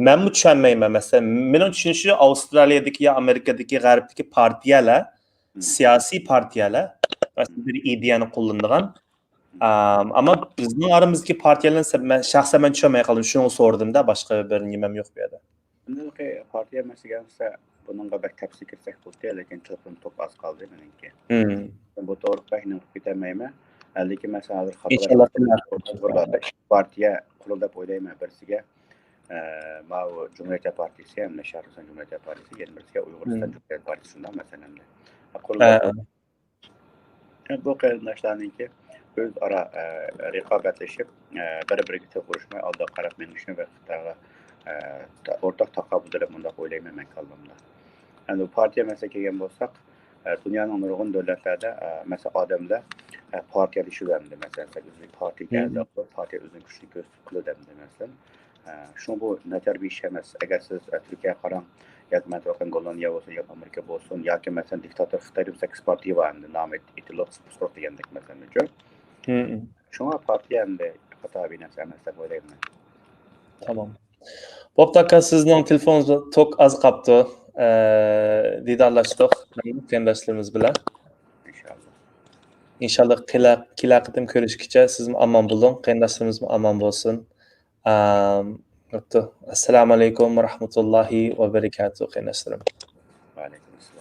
مەنمۇ چۈشەنمەيمەن. مەسىلەن، مېنىڭ چۈشىنىشىمچە، ئاۋسترالىيەدىكى يا ئامېرىكىدىكى غەربتىكى پارتىيەلەر، سىياسىي پارتىيەلەر، مەسىلەن، بىر ئىدىيەنى قوللىنىدىغان. ئام-، ئەمما بىزنىڭ ئارىمىزدىكى پارتىيەلەرنى سە-، مەن، شەخسەن مەن چۈشەنمەي قالدىم، شۇنىڭغا سورىدىم-دە، باشقا بىر نېمەم يوق بۇ يەردە. ئەمدى پارتىيە مەسىلىسى كەلسە، بۇنىڭغا بەك تەپسىلىي كىرسەك بولاتتى، لېكىن تېلېفون توك ئاز قالدى مېنىڭكى. بۇ توغرىلىق بەك نېمە قىلىپ كېتەلمەيمەن. لېكىن مەسىلەن، ھازىر خاتىرە ئىنشاللا. پارتىيە قۇرۇلدى دەپ ئويلايمەن بىرسىگە. ئە، ماۋۇ جۇمھۇرىيەت پارتىيىسى، ھەمدە شەھرىستان جۇمھۇرىيەت پارتىيىسى، يەنە بىرسىگە ئۇيغۇرىستان جۇمھۇرىيەت پارتىيىسى، شۇنداق مەسىلەن ئەمدى. قۇرۇلدى دەپ ئە، ئوي-، ئە، بۇ قېرىنداشلارنىڭكى ئۆزئارا، ئە، رىقابەتلىشىپ، ئە، بىر-بىرىگە تىغ ئۇرۇشماي ئالدىغا قاراپ مېڭىشنى ۋە خىتايغا، ئە، تا-، ئورتاق تاقابىل تۇرۇپ مۇنداق ئويلايمەن مەن كاللامدا. ئەمدى پارتىيە مەسىلىسىگە كەلگەن بولساق، ئە، دۇنيانىڭ نۇرغۇن دۆلەتلەردە، ئە، مەسىلەن، ئادەملەر، ئە، پارتىيەلىشىۋەردى. مەسىلەن، سەن ئۆزۈڭ پارتىيەگە ئەزا بولۇپ، پارتىيە ئۆزىنىڭ كۈچىنى كۆرسىتىپ قىلىدۇ ئەمدى، مەسىلەن. ئە، شۇڭا بۇ ناچار بىر ئىش ئەمەس. ئەگەر سىز، ئە، تۈركىيەگە قاراڭ، ياكى مەن تۇرغان گوللاندىيە بولسۇن، ياكى ئامېرىكا بولسۇن، ياكى مەسىلەن دىكتاتور خىتايدا بولسا سەككىز پارتىيە بار ئەمدى، نامى ئېيتىلىدۇ، سۇپرۇق دېگەندەك مەسىلەن. شۇڭا پارتىيە ئەمدى خاتا بىر نەرسە ئەمەس دەپ ئويلايمەن. تامام. بوپتۇ ئاكا، سىزنىڭ تېلېفونىڭىز توك ئاز قاپتۇ. ئە، دىدارلاشتۇق قېرىنداشلىرىمىز بىلەن. ئىنشاللا. ئىنشاللا كېلە-، كېلەر قېتىم كۆرۈشكىچە سىزمۇ ئامان بولۇڭ، قېرىنداشلىرىمىزمۇ ئامان بولسۇن. ئەم، بوپتۇ. ئەسسالامۇ ئەلەيكۇم ۋە رەھمەتۇللاھى ۋە بەرىكاتۇھ، قېرىنداشلىرىم. ۋەئەلەيكۇم ئەسسالام.